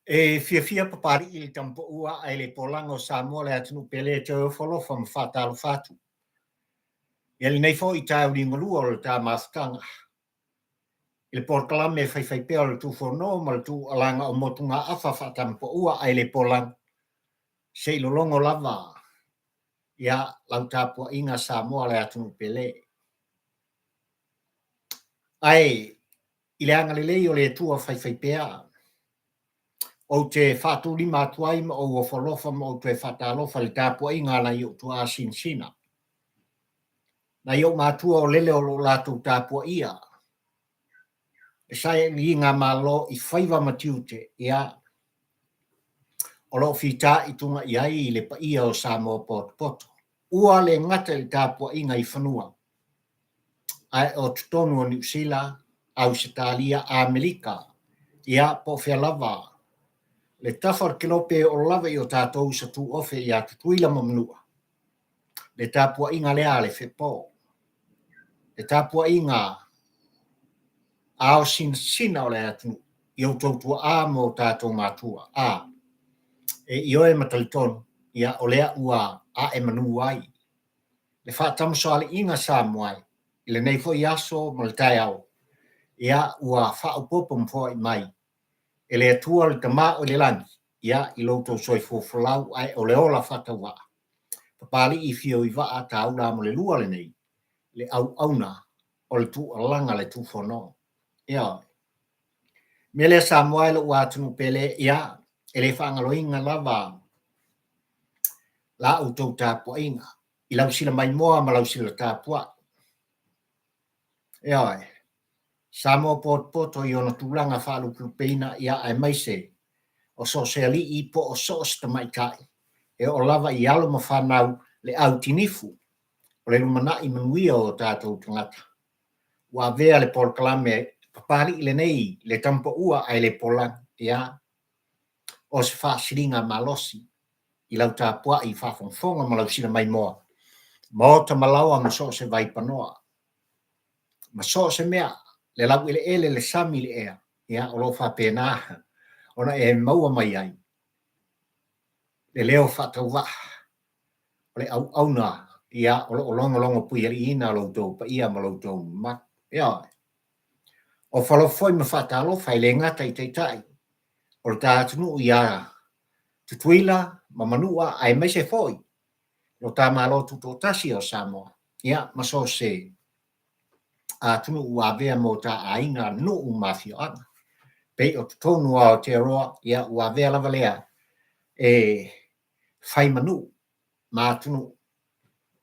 E fiafia Papalii i le tamapaua ae le polaga o Samoa le atunuu pele e toe ofo alofa ma faatalofa atu. Ia lenei foi taeao liugalua o le ta mafutaga i le polokalame faifaipea o le Tufono ma le Tuualaga o Motugaafa faatamapaua ae le polaga se i lologo lava ia lau tapuaiga Samoa le atunuu pele. Ae i le agalelei o le Atua faifaipea, ou te faatulima atu ai ma ou ofo alofa ma ou toe faatalofa i le tapuaiga a nai ou tuaa sinasina, nai ou matua o lele o lo o latou tapuaia le sailiga Malo i faiva ma tiute, ia, o lo o fitaituga i ai le paia o Samoa potopoto. Ua le gata i le tapuaiga i fanua, ae o totonu o Niu Sila, Ausetalia, Amerika, ia po o fea lava le tafa o le kelope e oo lava i o tatou uso tuofe ia Tutuila ma Manua, le tapuaiga lea a le fepo, le tapuaiga ao sinasina o le atunuu i outou tuaa ma o tatou matua. A, e ioe ma talitonu, ia o lea ua ae manu ai le faatamasoaliiga Samoa e i lenei foi aso ma le taeao, ia ua faaopoopo ma foai mai e le Atua le Tama o i le lagi, ia i lo outou soifua folau ae o le ola faatauvaa. Papalii fio i vaa taula mo le lua lenei, le auauna o le tuualaga le Tufono. Ioe. Mea lea Samoa e lou atunuu pele, ia, e le faagaloina lava la outou tapuaiga i lau sila maimoa ma lau sila tapuai. Ioe. Samoa potopoto i ona tulaga faalupelupeina, ia aemaise o so o se alii po o so o se tamaitai e oo lava i alo ma fanau le au tinifu o le lumanai manuia o tatou tagata. Ua avea le polokalame Papalii lenei le tamapaua ae le polagi, ia, o se faasiliga malosi i lau tapuai faafogafoga ma lau sila maimoa, maota ma laoa ma so o se vaipanoa ma so o se mea, le laueleele, le sami, le ea, ia, o lo o faapena ona e maua mai ai le leo faatauvaa o le auauna, ia, o lo o logologo puialiiina lo outou paia ma lo outou mamalu. Ioe. O falofa foi ma faatalofa e le gata i taitai o le ta atunuu ia Tutuila ma Manua, aemaise foi lo ta Malo Tutoatasi o Samoa, ia, ma so o se atunuu ua avea mo ta aiga, nuu ma afioaga. Pei o totonu o Aotearoa, ia, ua avea lava lea e fai ma nuu ma atunuu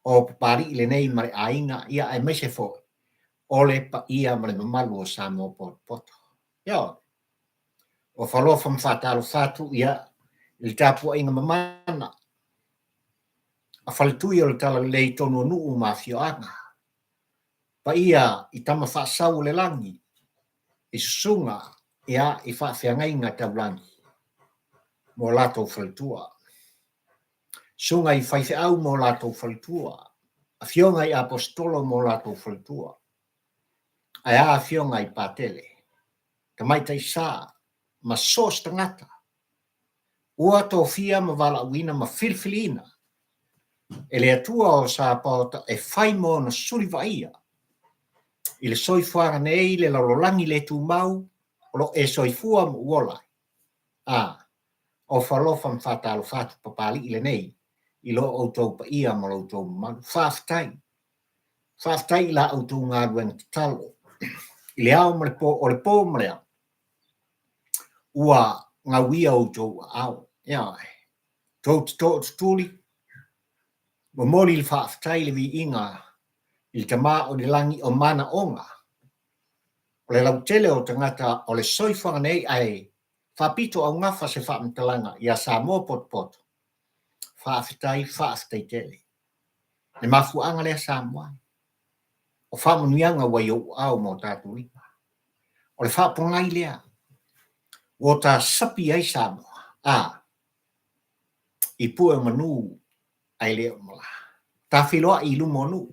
o Papalii lenei ma le aiga, ia, aemaise foi o le paia ma le mamalu o Samoa potopoto. Ioe. O falofa ma faatalofa atu, ia, i le tapuaiga mamana a faletui o le Talalelei i totonu o nuu ma afioaga, paia i tama faasau o le lagi, i susuga, ia, i faafeagaiga taulagi mo latou faletua, susuga i faifeau mo latou faletua, afioga i aposetolo mo latou faletua, ae a afioga i patele, tamaitai sa ma so o se tagata ua tofia ma valaauina ma filifiliina e le Atua o Sapaota e fai ma ona suli vaaia i le soifuaga nei, le lalolagi le tumau o lo o e soifua ma ou ola ai. A, ofa alofa ma faatalofa atu Papalii lenei i lo outou paia ma lo outou mamalu. Faafetai. Faafetai i la outou galuega tatalo i le ao ma le po, o le po ma le ao, ua gauia outou aao. Ioe. Tou te tootutuli, momoli le faafetai le viiga i le Tama o le lagi o manaoga o le lautele o tagata o le soifuaga nei, ae faapito augafa se faamatalaga ia Samoa potopoto. Faafetai, faafetai tele. Le mafuaaga lea Samoa, o faamanuiaga ua i ou aao ma o tatou lima. O le faapogai lea ua ta sapi ai Samoa, a i pue o manu ae le o malā. Ta feiloai i luma o nuu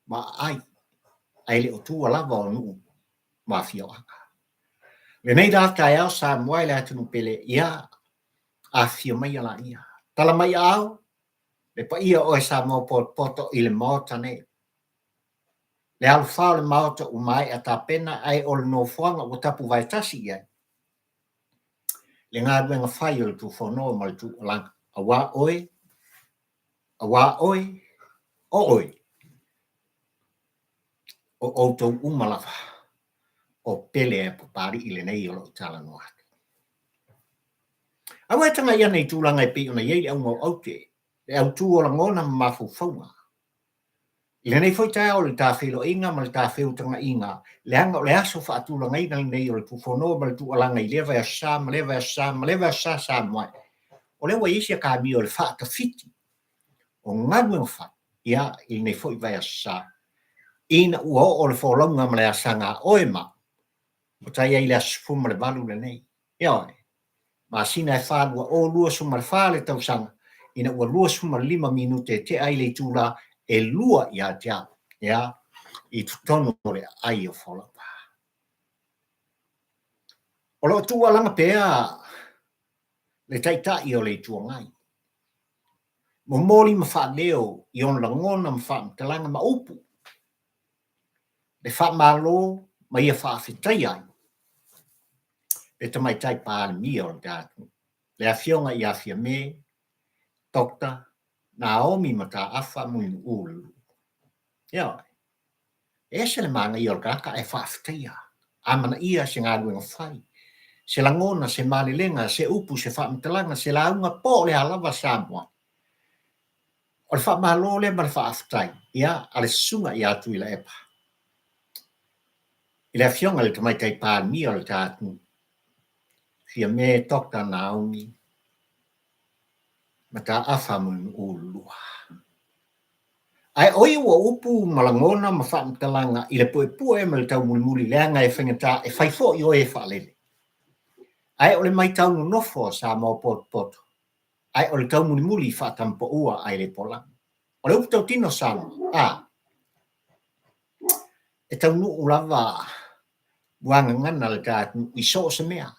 ma aai, ae le o tua lava o nuu ma afioaga. Lenei la taeao Samoa e le atunuu pele, ia, afifio maia laia. Tala mai aao, le paia o oe Samoa potopoto i le Maota nei. Le alofā o le Maota ua maea tapena ae o le nofoaga ua tapuvae tasi i ai le galuega fai o le Tufonoa ma le Tuualaga, aua oe, aua oe, o oe, o outou uma lava o Pele a Papalii lenei o lo o talanoa atu. Aua e tagai ane i tulaga e pei ona i ai le auga o aute, le autu o lagona ma mafaufauga. I lenei foi taeao o le ta feiloaiga ma le ta feutagaiga, leaga o le aso faatulagaina lenei o le Tufonoa ma le Tuualaga i lea vaiaso sa ma lea vaiaso sa ma lea vaiaso sa Samoa e. O lea ua i ai si akamio i le faatafiti o galuega fai, ia, i lenei foi vaiaso sa, ina ua oo le folauga ma le asaga a oe ma au, ua ta i ai i le aso 18 lenei. Ioe, masina e fa 2024 le tausaga, ina ua 25 minute e tea ai le itula e 2 ia te au, ia, i totonu o le aai o Folauga. O lo o tuualaga pea le Taitai o le Itu Agai, momoli ma faaleo i ona lagona ma faamatalaga ma upu, le faamalo ma ia faafetaia ai le Tamaitai Palemia o le tatou, le Afioga ia Fiame Doctor Naomi Mataafa Mulinuu Leulu'u. Ioe. E ese le manaia o le tagata ae faafetaia, amanaia se galuega fai, se lagona, se malelega, se upu, se faamatalaga, se lauga, po o le a lava Samoa. O le faamalo lea ma le faafetai, ia, a le Susuga ia Tuilaepa i le Afioga i le Tamaitai Palemia o le ta atunuu, Fiame Doctor Naomi Mataafa Mulinuu Lulua. Ae o ia ua upu ma lagona ma faamatalaga i le puepue ma le taumulimuli leaga e faigata e fai foi o e faalele. Ae o le maitau nonofo a Samoa potopoto, ae o le taumulimuli faatamapaua ae le polago. O le upu tautino Samoa, a, e taunuu lava muagagana le ta atunuu i so o se mea.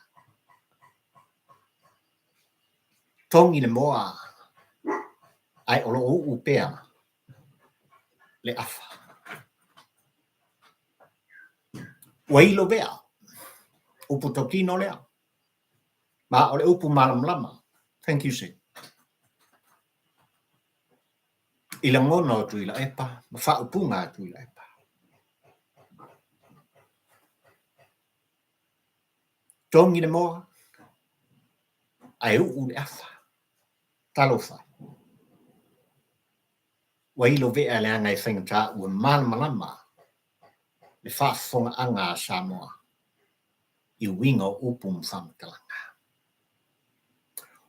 Togi le moa ae o lo o uu pea le afa. Ua ilo vea, upu tautino lea, ma o le upu malamalama. Thank you, sir. I lagona o Tuilaepa ma faaupuga a Tuilaepa. Togi le moa, ae uu le afa. Talofa e! Ua ilo vea leaga e faigata ua malamalama le faafofogaaga a Samoa i uiga o upu ma faamatalaga.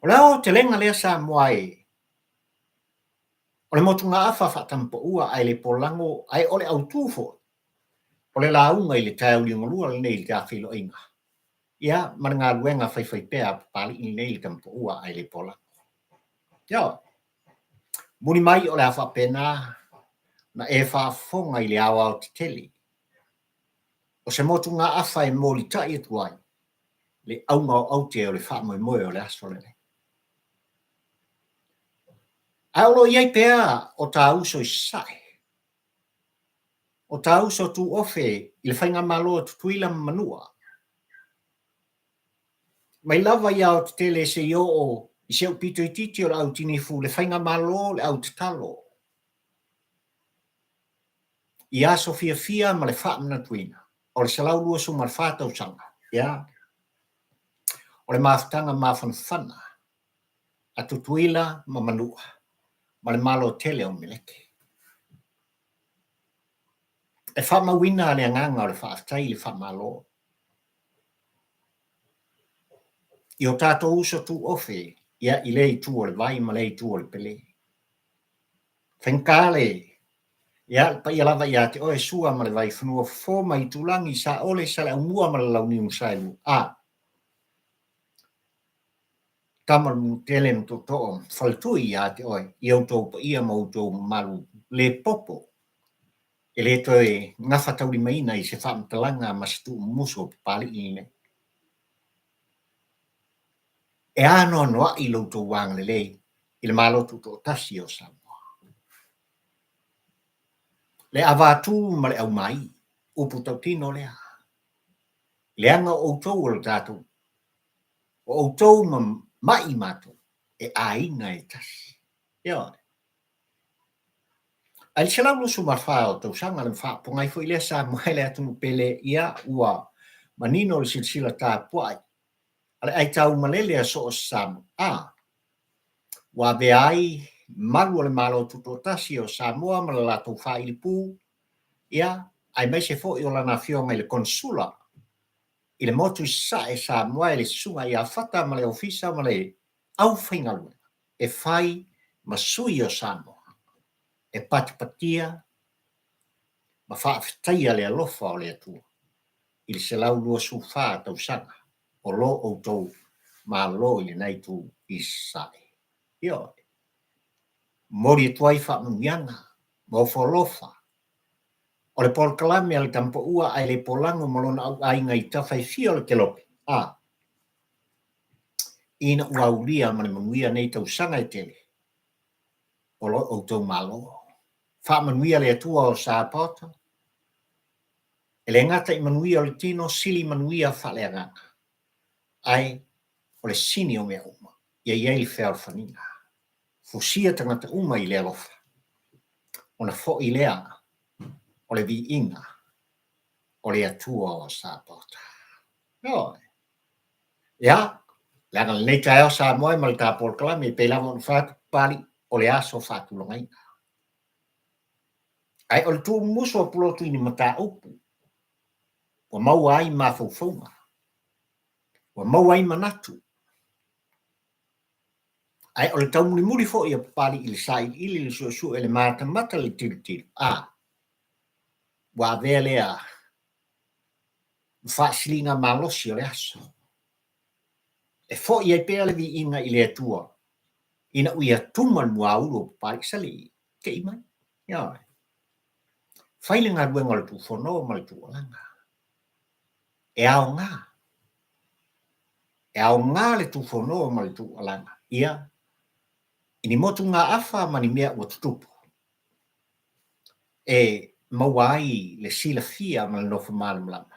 O le aotelega lea Samoa e, o le motugaafa faatamapaua ae le polago ae o le autu foi o le lauga i le taeao liugalua lenei i le tafeiloaiga, ia, ma le galuega faifaipea a Papalii lenei i le tamapaua ae le polago. Ioe. Muli mai o le a faapena ona e faafofoga i le aoaotetele o se motugaafa e molitai atu ai le auga o aute o le faamoemoe o le aso lenei. Ae o lo o i ai pea o ta uso i Sasae, o ta uso tuofe i le Faigamalo a Tutuila ma Manua, mai lava i aotetele seia oo i si ou pito itiiti o le au tinifu, le Faigamalo, le au tatalo, i aso fiafia ma le faamanatuina o le 124 tausaga, ia, o le mafutaga mafanafana a Tutuila ma Manua ma le Malo tele o Meleki. E faamauina le agaga o le faafetai i le Faamalo i o tatou uso tuofe ia i lea itu o le vai ma lea itu o le pele. Faigata le ia le paia lava ia te oe Sua ma le Vaifanua Fofo ma Itulagi, Saole, Saleaaumua ma le Launiu na Saelua. A Tama le Mutele ma Tootoo ma Faletui ia te oe i outou paia ma outou mamalu le popo e le toe gafataulimaina i se faamatalaga ma se tuumumusu o Papalii lenei. E anoanoai lo outou agalelei i le Malo Tutoatasi o Samoa. Le avatu ma le aumai, upu tautino lea. Leaga o outou o le tatou, o outou ma mai matou e aiga e tasi. Ioe. Ae i le 124 o tausaga le faafofoga ai foi lea Samoa e le atunuu pele, ia ua manino le silasila tapuai a le aitau malele a so o se Samoa, a ua avea ai malu o le Malo Tutoatasi o Samoa ma le latou faailipū, ia, aemaise foi o lana afioga i le Konesula i le motu i Sasae Samoa e le Susuga ia Fata ma le Ofisa ma le aufaigaluega e fai ma sui o Samoa e patipatia ma faafetaia le alofa o le Atua i le 124 tausaga o lo outou Malo i lena itu i Sasae. Ioe. Momoli atu ai faamanuiaga ma ofoalofa o le polokalame a le Tamapaua ae le polago ma lona auaiga i tafa e fia o le kelope, a ina ua aulia ma le manuia nei tausaga e tele o lo outou Malo. Faamanuia le Atua o Sapaota, e le gata i manuia o le tino, sili manuia faaleagaga, ae o le sini o mea uma, ia i ai le fealofaniga. Fusia tagata uma i le alofa, ona foi lea o le viiga o le Atua o Sapaota. Ioe. Ia, leaga lenei taeao Samoa e ma le ta polokalame e pei lava ona fai atu Papalii, o le aso faatulagaina. Ae o le tuumumusu o Pulotu i ni mataupu ua maua ai mafaufauga, ua maua ai manatu, ae o le taumulimuli foi a Papalii i le sailiili, le suesue, le matamata, le tilotilo, a ua avea lea ma faasiliga malosi o le aso e foi ai pea le viiga i le Atua ina ua tuma le muaulu o Papalii sali te i mai. Ioe. Fai le galuega o le tuufono ma le tuualaga. E aoga. E aoga le tuufono ma le tuualaga ia i ni motugaafa ma ni mea ua tutupu e maua ai le silafia ma le nofo malamalama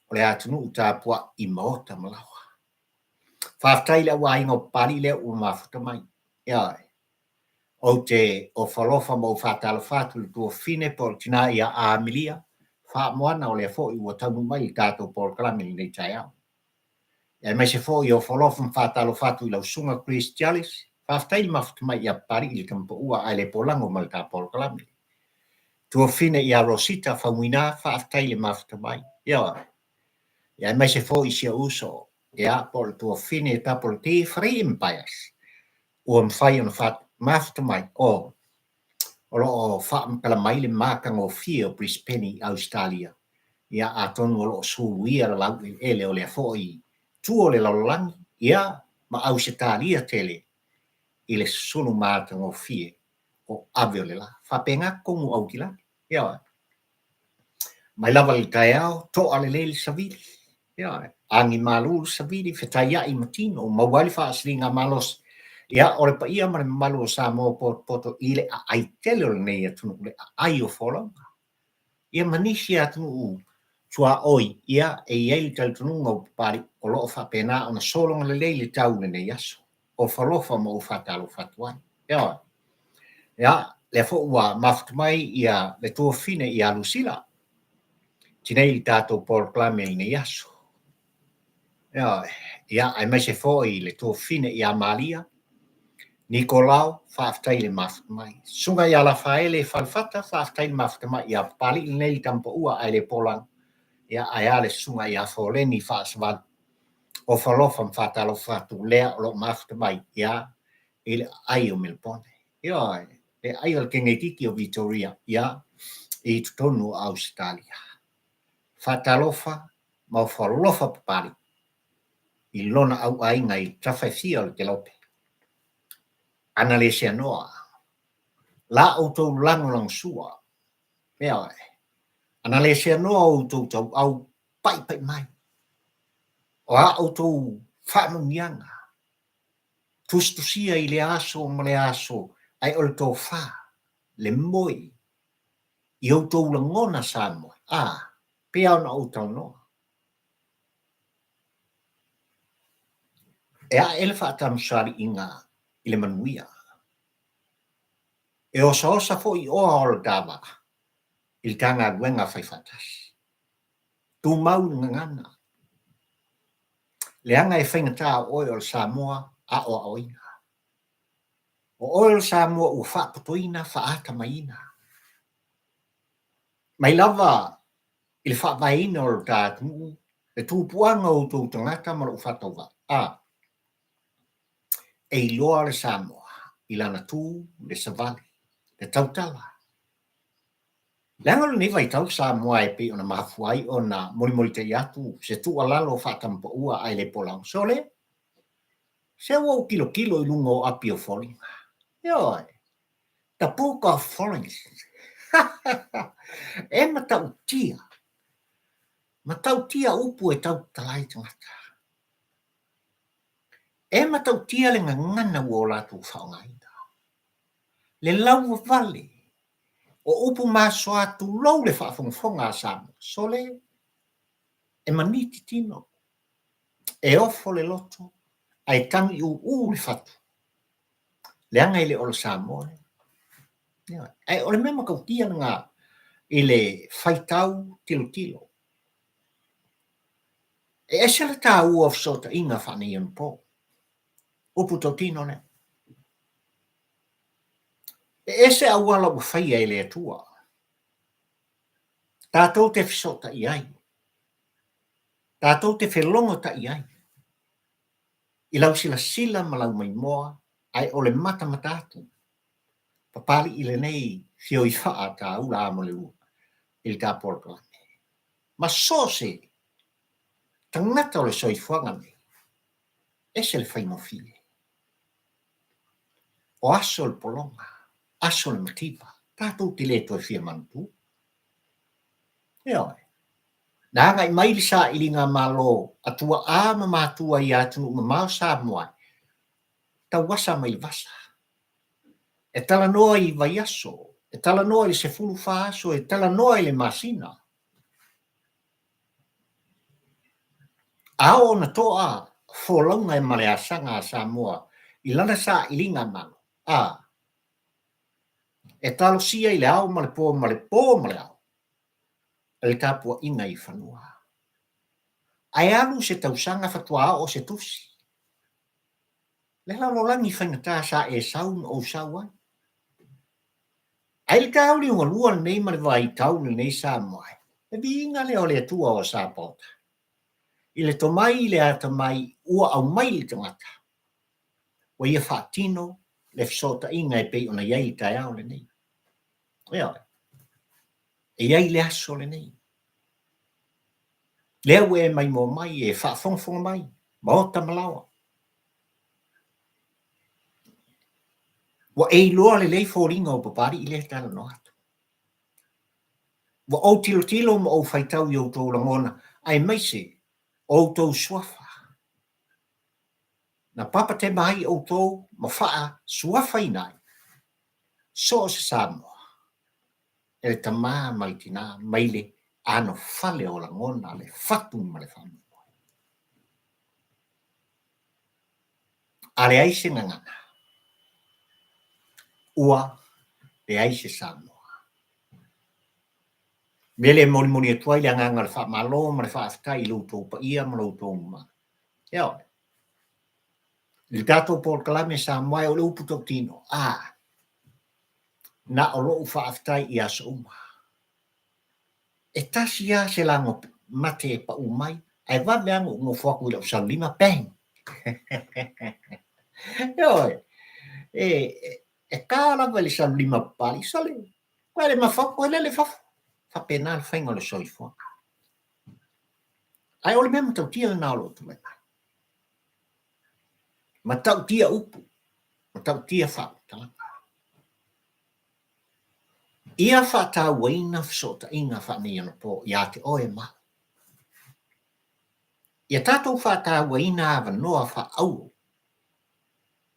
o le atunuu tapuai i maota ma laoa. Faafetai i le auaiga o Papalii lea ua mafuta mai. Ioe. Ou te ofo alofa ma ou faatalofa atu i le tuafafine po o le tina ia Amelia Faamoana o lea foi ua taunuu mai i le tatou polokalame i lenei taeao. Aemaise foi ofo alofa ma faatalofa atu i lau susuga Chris Jarlis. Faafetai le mafuta mai ia Papalii le tama paua ae le polago ma le ta polokalame. Tuafafine ia Rosita Faumuina, faafetai le mafuta mai. Ioe. Aemaise foi si ou uso, ia, po o le tuafafine Tapolati Free Empires, ua mafai ona mafuta mai, o o lo o faamatala mai le matagofie o Brisbane i Ausetalia, ia, atonu o lo o suluia le laueleele o lea foi itu o le lalolagi, ia, ma Ausetalia tele i le sulu matagofie o ave o le la. Faapena totonu o Aukilani. Ioe. Mai lava i le taeao, toa lelei le savili. Ioe. Agi malu le savili, fetaiai ma tino, maua ai le faasiliga malosi. Ia, o le paia ma le mamalu o Samoa potopoto i le aai tele o lenei atunuu, le aai o folauga. Ia ma nisi atunuu tuaoi, ia, e i ai le talitonuga o Papalii o lo o faapena ona sologa lelei le tau i lenei aso. Ofa alofa ma ou faatalofa atu ai. Ioe. Ia, lea foi ua mafuta mai ia le tuafafine ia Lusila, tinei i le tatou polokalame i lenei aso. Ioe. Ia, aemaise foi le tuafafine ia Malia, Nikolao, faafetai i le mafuta mai. Susuga ia Lafaele Falefata, faafetai i le mafuta mai ia Papalii lenei le tama paua ae le polago. Ia, ae a le susuga ia Foleni Faasavalu. Ofa alofa ma faatalofa atu lea o lo o mafuta mai ia i le aai o Melebone. Ioe, le aai o le kenekiki o Vitoria ia i totonu o Ausetalia. Faatalofa ma ofa alofa Papalii i lona auaiga i tafa e fia o le kelope. Ana le seanoa, la outou lagolagosua, ioe, ana le seanoa o outou tauau paipai mai, o a outou faamanuiaga. Tusitusia i lea aso ma lea aso, ae o le tofa, le moi, i outou lagona Samoa, a, pei lava ona ou talanoa. E ae le faatamusaliiga i le manuia. E osaosa foi oa o le ta vaa i le ta galuega faifaatasi. Tumau i le gagana, leaga e faigata o oe o le Samoa aoaoina. O oe o le Samoa ua faapotoina, faatamaiina. Mai lava i le faavaeina o lo ta atunuu, le tupuaga o outou tagata ma lou faatauvaa, a e iloa le Samoa i lana tu, le savali, le tautala. Leaga o lenei vaitau Samoa e pei ona mafua ai ona molimolitai atu se tuualalo faatamapaua ae le polaga. Sole, se ua ou tilotilo i luga o api o foliga. Ioe, the book of follies. E matautia, matautia upu e tautala ai tagata. E matautia le gagana ua o latou faaaogaina. Le lauavale o upu masoa tulou le faafogafoga a Samoa. Sole, e maniti tino, e ofo le loto ae tagiuu le fatu, leaga e le o le Samoa lea. Ioe. Ae o le mea matautia lena i le faitau tilotilo. E ese le taua o fesootaiga faaneionapo. Upu tautino lea. E ese auala ua faia e le Atua tatou te fesootai ai, tatou te felogotai ai i lau silasila ma lau maimoa, ae o le matamata atu Papalii lenei fioifaa taula amo le lua i le ta polokalame ma so o se tagata o le soifuaga nei, ese le faigofie. O aso le pologa, aso le mativa, tatou te le toe fia manatua. Ioe. Na agai mai le sailiga malo a tuaa ma matua i atunuu mamao Samoa, tauasa mai le vasa. E talanoa i vaiaso, e talanoa i le 14 aso, e talanoa i le masina. A oo ona toa folauga ma le asaga a Samoa i lana sailiga malo, a, e talosia i le ao ma le po ma le po ma le ao le tapuaiga i fanua. Ae alu se tausaga faatoa oo se tusi. Le lalolagi faigata sa e sau ma ou sau ai. Ae i le tauli ogalua lenei ma le vaitau lenei Samoa, le viiga lea o le Atua o Sapaota. I le tomai i le atamai ua aumai i le tagata, ua ia faatino le fesootaiga e pei ona i ai i le taeao lenei. Ioe. E i ai le aso lenei. Lea ua e maimoa mai, e faafogafoga mai, maota ma laoa. Ua e iloa lelei foliga o Papalii lea e talanoa atu. Ua ou tilotilo ma ou faitau i outou lagona, aemaise o outou suafa. Na papatema ai outou ma faasuafaina ai so o se Samoa e le tama ma le tina mai le anofale o lagona, le fatu ma le faamoemoe. A leai se gagana, ua leai se Samoa. Mea lea e molimoli atu ai le agaga o le faamalo ma le faafetai i lo outou paia ma lo outou mamalu. Ioe. I le tatou polokalame Samoa e o le upu tautino, a, na o lou faafetai i aso uma. E tasi lava se lago mate e pau mai, ae vave lava ona ou nofo atu i lau salulima, bang! Ioe, e, e ta lava i le salulima papalii, sole, koe le mafa atu, koe lele i fafo. Faapena le faiga o le soifuaga. Ae o le mea matautia lena o lo o tulai mai. Matautia upu, matautia faamatalaga. Ia faatauaina fesootaiga faaneionapo ia te oe ma au. Ia tatou faatauaina avanoa faaauro.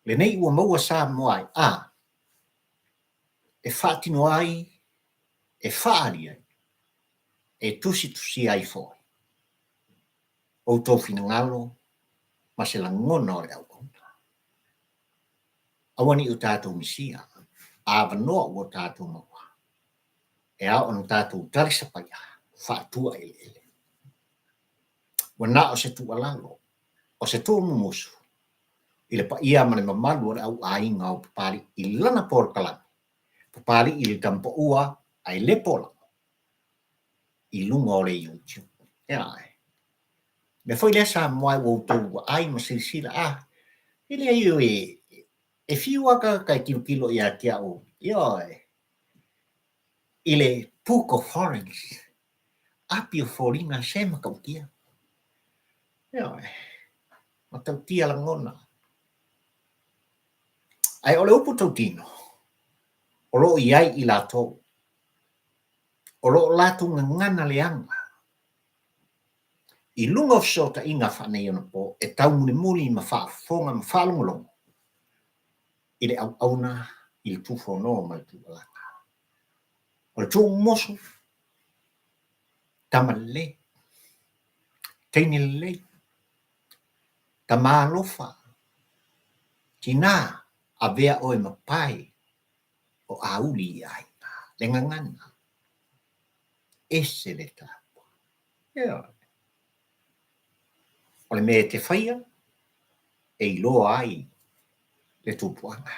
Lenei ua maua Samoa ai, a, e faatino ai, e faaali ai, e tusitusia ai foi outou finagalo ma se lagona o le auauna. Aua ne i o tatou misia avanoa ua tatou maua, e ao ona tatou talisapaia faatua eleele. Ua na o se tuualalo, o se tuumumusu i le paia ma le mamalu o le au aiga o Papalii i lana polokalame, Papalii i le Tamapaua ae le Polamo i luga o le YouTube. Ioe. Mea foi lea Samoa ua outou vaai ma silasila, a, e leai e fiu lava tagata e tilotilo ia te au, ioe, i le Book of Orange, api o foliga se matautia. Ioe, matautia lagona. Ae o le upu tautino, o lo o i ai i latou, o lo o latou gagana leaga i luga o fesootaiga faaneionapo e taumulimuli ma faafofoga ma faalogologo i le auauna i le tufono ma le tuualaga. O le tuumumusu, tama lelei, teine lelei, tama alofa, tinā avea oe ma pae o auli i aiga, le gagana, ese le taua. Ioe. O le mea e te faia, e iloa ai le tupuaga.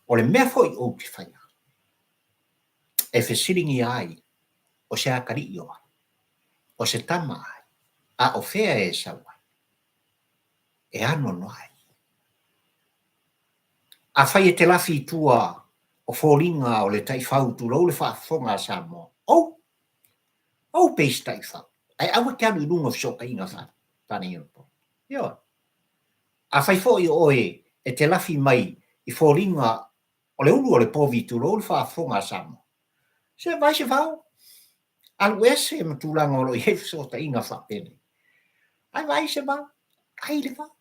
O le mea foi ou te faia, e fesiligia ai o se atalii o ai, o se tama ai, a o fea e sau ai, e anoanoai. Afai e te lafi i tua o foliga o le taifau tulou le faafofoga a Samoa, ou, ou pei se taifau, ae aua e te alu i luga o fesootaiga faaneionapo. Ioe. Afai foi o oe e te lafi mai i foliga o le ulu o le povi tulou le faafofoga a Samoa, se vaai se vao, alu ese ma tulaga o lo o i ai fesootaiga faapenei. Ae vaai se vao, ai le vao.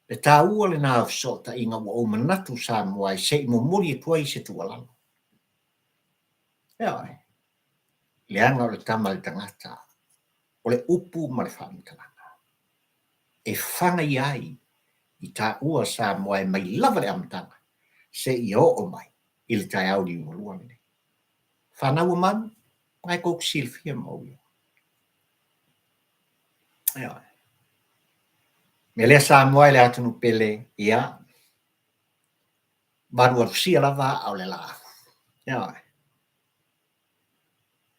Le taua lena o fesootaiga ua ou manatu Samoa e se i momoli atu ai se tuualalo. Ioe. Leaga o le tama a le tagata, o le upu ma le faamatalaga e fagaia ai i taua Samoa e mai lava le amataga seia oo mai i le taeao liugalua lenei. Fanau a manu, na e tou te silafia ma ou iloa. Ioe. Mea lea Samoa e le atunuu pele, ia, valuvalusia lava aa o le laau. Ioe.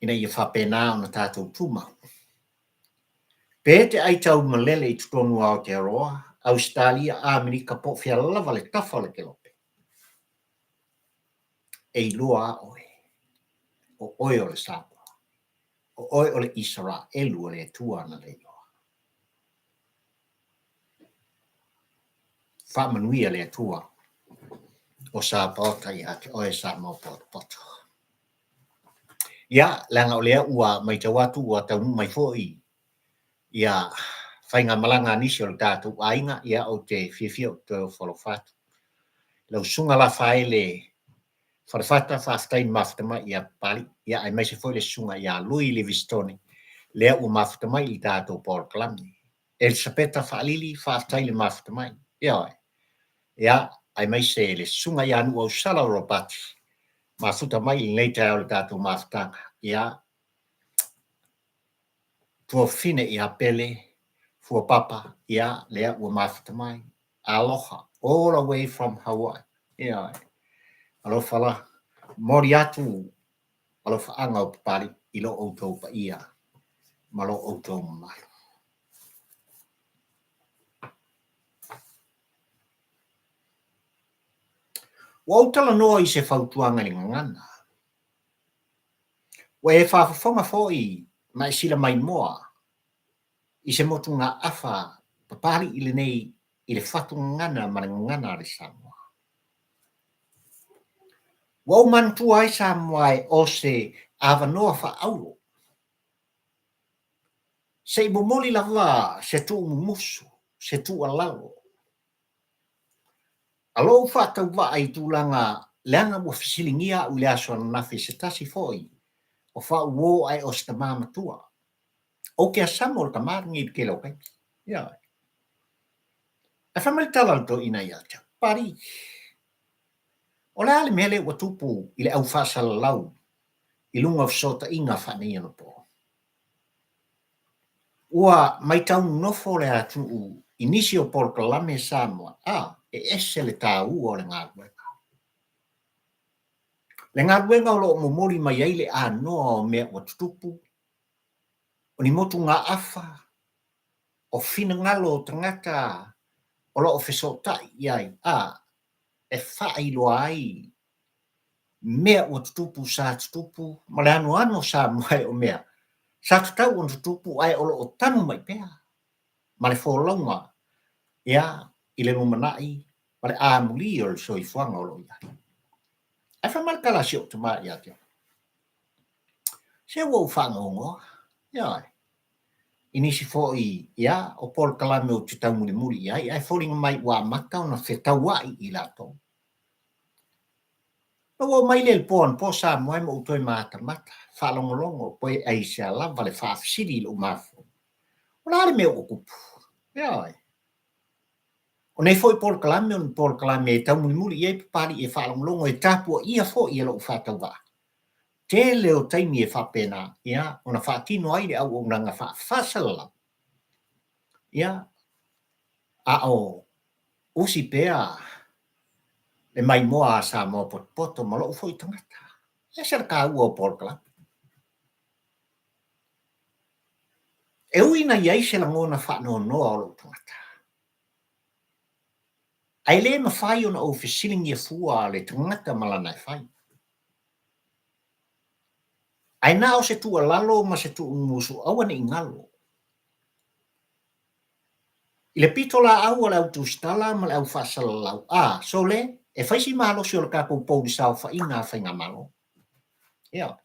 Ina ia faapena ona tatou tumau. Pe te aitau malele i totonu o Aotearoa, Ausetalia, Amerika po o fea lava le tafa o le kelope, e iloa a oe, o oe o le Samoa, o oe o le Isaraelu a le Atua ana leiloa. Faamanuia le Atua o Sapaota ia te oe Samoa potopoto. Ia, leaga o lea ua matau atu ua taunuu mai foi ia faigamalaga a nisi o le tatou aiga, ia ou te fiafia ou te toe ofo alofa atu. Lau Susuga Lafaele Falefata, faafetai i le mafuta mai ia Papalii, ia aemaise foi le Susuga ia Lui Livistone, lea ua mafuta mai i le tatou polokalame. Elisapeta Faalili, faafetai i le mafuta mai. Ioe. Ia, aemaise le Susuga ia Nuuausala Ropati, mafuta mai i lenei taeao i le tatou mafutaga. Ia, tuafafine ia Pele, Fuapapa, ia, lea ua mafuta mai. Aloha, all the way from Hawaii. Ioe. Alofa la. Momoli atu alofaaga o Papalii i lo outou paia ma lo outou mamalu. Ua ou talanoa i se fautuaga i le gagana. Ua e faafofoga foi ma e silamaimoa i se motugaafa Papalii lenei i le fatu gagana ma le gagana a le Samoa. Ua ou manatua ai Samoa e o se avanoa faaauro se i momoli lava se tuumumusu, se tuualalo. A lou faatauvaa i tulaga leaga ua fesiligia au i le aso ananafi e se tasi foi o faauo ae o se tama matua. Ou te asamo o le tama lenei i le tele o taimi. Ioe. Ae fai mai le tala a le toeaina ia te au, Papalii, o le a le mea lea ua tupu i le au faasalalau i luga o fesootaiga faaneionapo? Ua matau nonofo le atunuu i nisi o polokalame Samoa, a, e ese le taua o le galuega. Le galuega o lo o momoli mai ai le anoa o mea ua tutupu, o ni motugaafa, o finagalo o tagata o lo o fesootai i ai, a, e faailoa ai mea ua tutupu sa tutupu ma le anoano o Samoa e o mea sa tatau ona tutupu ae o lo o tanu mai pea ma le folauga ia i le lumanai ma le amuli o le soifuaga o lo o i ai. Ae fai mai le tala a si ou tama ia te au, se ua ou faanoanoa, ioe, i nisi foi ia o polokalame ou te taumulimuli i ai ae foliga mai ua amata ona fetauai i latou. Na ou oo mai lea i le po anapo Samoa ma ou toe matamata, faalogologo pe aisea lava le faafesili i lou mafaufau, O le a le mea ua tupu? Ioe. O nei foi polokalame o ni polokalame e taumulimuli i ai Papalii e faalogologo e tapuaia foi e lou faatauvaa. Tele o taimi e faapena, ia, ona faatino ai le auaunaga faafaasalalau, ia, a o usi pea le maimoa a Samoa potopoto ma lou foi tagata. E ese le taua o polokalame. E ui ina i ai se lagona faanoanoa o lou tagata, ae le mafai ona ou fesiligia fua le tagata ma lana e fai. Ae na o se tuualalo ma se tuumusu aua ne i galo. I le pitolaau a le au tusitala ma le au faasalalau, a, sole, e fai si malosi o le tatou pou i le saofaiga a faigamalo. Ioe.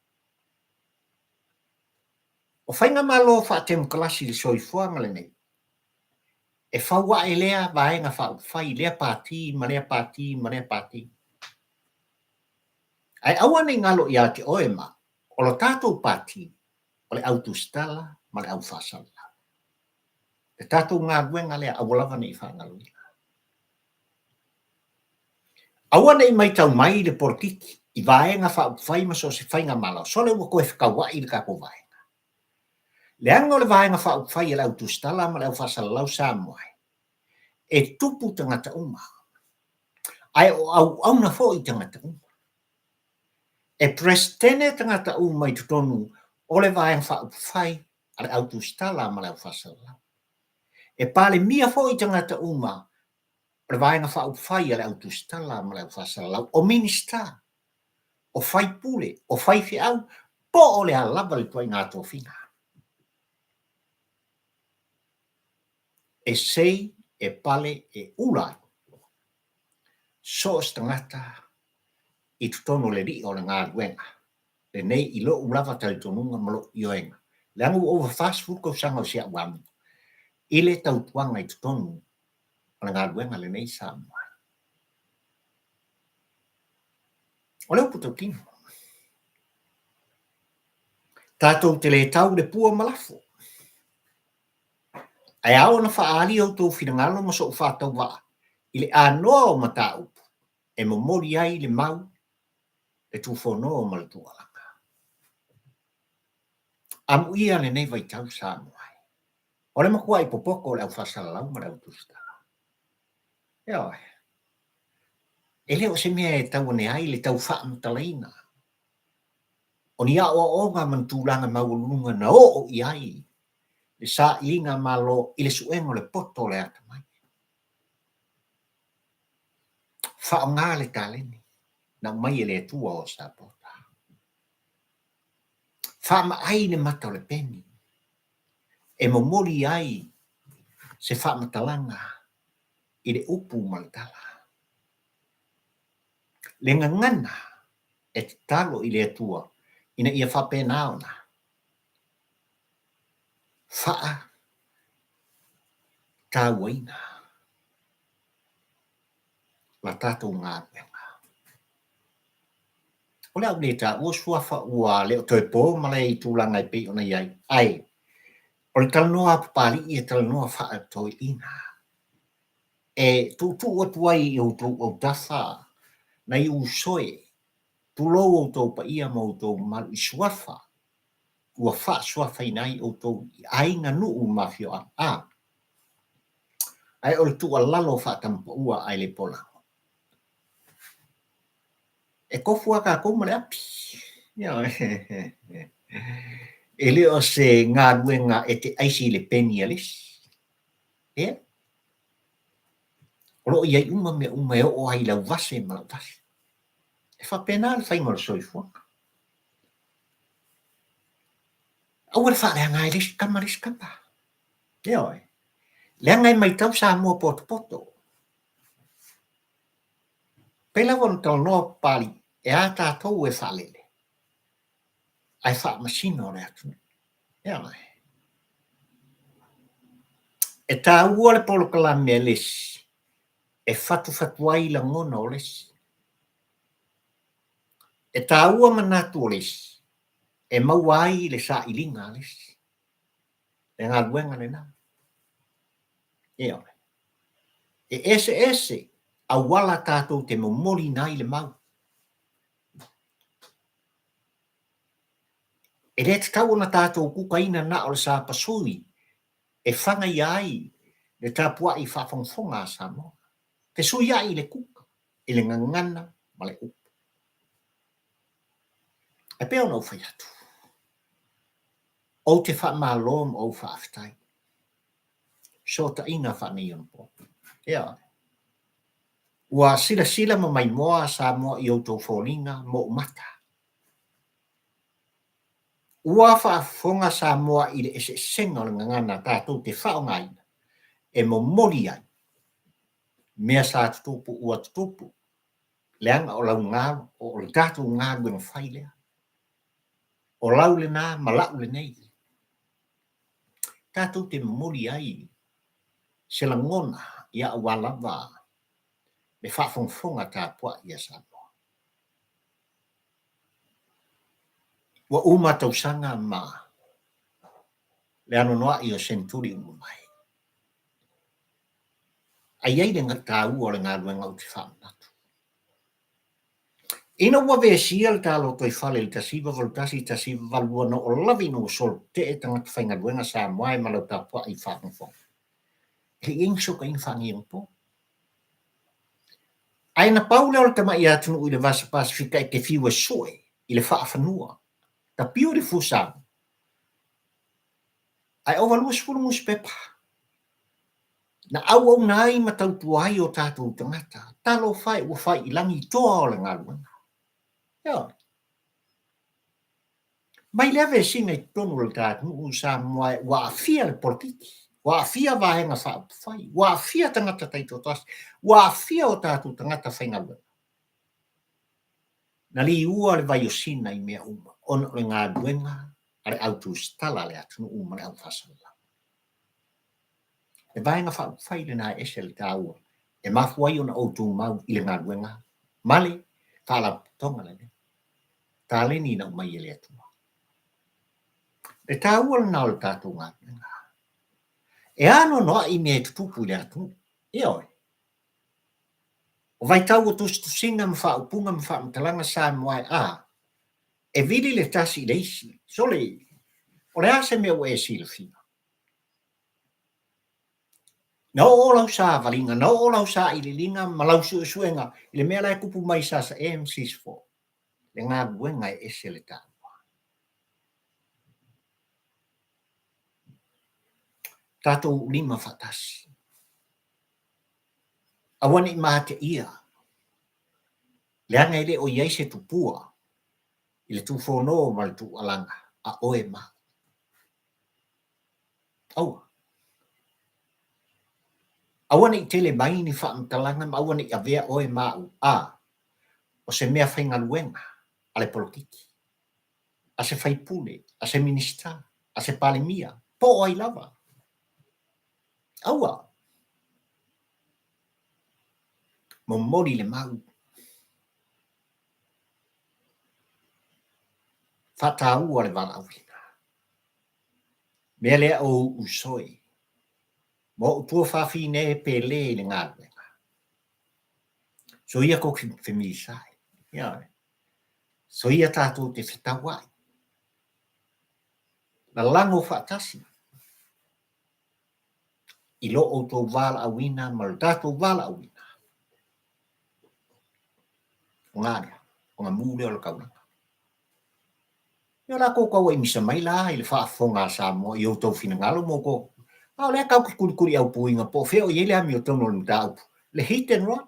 O faigamalo faatemokarasi i le soifuaga lenei, e fau ae lea vaega faaupufai, lea pati ma lea pati ma lea pati. Ae aua ne i galo ia te oe ma au, o le tatou pati, o le au tusitala ma le au faasalalau. Le tatou galuega lea, aua lava ne i faagaloina. Aua ne i matau mai le polokiki i vaega faaupufai ma so o se faigamalo, sole ua toe fetauai le tatou vaega. Leaga o le vaega faaupufai a le au tusitala ma le au faasalalau Samoa e tupu tagata uma, ae o auauna foi tagata uma. E Peresetene tagata uma i totonu o le Vaega Faaupufai a le Au Tusitala ma le Au Faasalalau. E Palemia foi tagata uma o le Vaega Faaupufai a le Au Tusitala ma le Au Faasalalau, o Minisita, o faipule, o faifeau, po o le a lava le ituaiga tofiga. E sei, e pale, e ula ai so o se tagata i totonu o le li'a o le galuega lenei i lo'u lava talitonuga ma lo'u ioega, leaga ua ova 40 tausaga o si a'u amigo i le tautuaga i totonu o le galuega lenei sa aumai. O le upu tautino, tatou te le tau le pua ma lafo, ae ao ona faaali outou finagalo ma so'u faatauvaa i le anoa o mataupu e momoli ai le mau, le tufono ma le tuualaga. Amuia lenei vaitau Samoa e. O le matuai popoto o le au faasalalau ma le au tusitala. Ioe. E le o se mea e tau ane ai le tau faamatalaina o ni aoaoga ma ni tulaga maualuluga na oo i ai le sailiga Malo i le suega o le poto o le atamai. Faaaoga le taleni na aumai e le Atua o sapota. Faamaai le mata o le peni e momoli ai se faamatalaga i le upu ma le tala. Le gagana e tatalo i le Atua ina ia faapena ona faatauaina. La tatou galuega. O le a ou le taua suafa ua le o toe po malae i tulaga e pei ona i ai, ae o le talanoa a Papalii e talanoa faatoeaina. E tuutuu atu ai i outou autafa nai uso e, tulou outou paia ma outou mamalu i suafa ua faasuafaina ai outou i aiga, nuu ma afioaga. A, ae o le tuualalo faatamapaua ae le polago. E tofu lava tatou ma le api. E le o se galuega e te aisi i le peni a le isi. Ia. O lo o i ai uma mea uma e oo ai i lau vase ma lau vase. E faapena le faiga o le soifuaga. Aua le faaleaga ai le isi tama le isi tama. Ioe. Leaga e matau Samoa potopoto. Pei lava ona talanoa Papalii, e a tatou e faalele ae faamasino le atunuu. Ioe. E taua le polokalame a le isi e fatufatu ai lagona o le isi. E taua manatu o le isi e maua ai le sailiga a le isi. Le galuega lena. Ioe. E eseese auala tatou te momoliina ai le mau. E le tatau ona tatou kukaina na o le sapasui e fagaia ai le tapuai faafogafoga a Samoa. Fesuiai le kuka i le gagana ma le upu. E pei ona ou fai atu, ou te faamalo ma ou faafetai. Fesootaiga faaneionapo. Ioe. Ua silasila ma maimoa Samoa i outou foliga ma ou mata. Ua faafofoga Samoa i le eseesega o le gagana tatou te faaaogaina e momoli ai mea sa tutupu ua tutupu, leaga o lau o le tatou galuega fai lea. O lau lena ma la'u lenei. Tatou te momoli ai se lagona ia aua lava le faafogafoga tapuai a Samoa. Ua uma tausaga ma le anoanoai o seneturi ua mavae. Ae i ai le taua o le galuega ou te faamanatu. Ina ua vesia le ta lotoifale i le 1981, 1982 na oo lava ina ua solotetee tagata faigaluega Samoa e ma lau tapuai faafogafoga, e le i i ai ni fesootaiga faaneionapo. Ae na pau lea o le tamai atunuu i le Vasa Pasefika e te fiu e sue i le faafanua, tapiu i le fusa, ae ova 20 nusipepa. Na auauna ai ma tautua ai o tatou tagata. Talofa e ua fai i lagi toa o le galuega. Ioe. Mai lea vesiga i totonu o le ta atunuu Samoa e ua aafia le polokiki, ua aafia vaega faaupufai, ua aafia tagata taitoatasi, ua aafia o tatou tagata faigaluega. Na liua le vai o Sina i mea uma ona o le galuega a le au tusitala a le atunuu ma le au faasalalau. Le vaega faaupufai lena e ese le taua e mafua ai ona ou tumau i le galuega ma le Faalapotopotoga lenei. Taleni na aumai e le Atua. Le taua lena o le tatou galuega. E anoanoai mea e tutupu i le atunuu. Ioe. O vaitau o tusitusiga ma faaupuga ma faamatalaga Samoa e a, e vili le tasi i le isi. Sole, o le a se mea ua e silafia? Na oo lau savaliga, na oo lau sailiiliga ma lau suesuega i le mea la e tupu mai i Sasae ma Sisifo, le galuega e ese le taua. Tatou lima faatasi. Aua ne i mateia, leaga e le o i ai se tupua i le tufono ma le tuualaga a oe ma au. Aua. Aua ne i tele mai ni faamatalaga ma aua ne i avea oe ma au a o se mea faigaluega a le polokiki, a se faipule, a se Minisita, a se Palemia, po o ai lava. Aua. Momoli le mau. Faataua le valaauina. Mea lea o u'u soe. Ma o'u tuafafine e pele i le galuega. Soia kou femilisai. Ioe. Soia tatou te fetaua'i. Lalago faatasi i lo outou valaauina ma lo tatou valaauina. O ngā lea, o ngā mū lea o le kaulanga. Ia o la kou tauaimisa mai la i le faafofoga a Samoa i outou finagalo ma outou A o lea kau ke kulikuli aupuiga po o fea o i ai le amiotonu o le mataupu, le hit and run.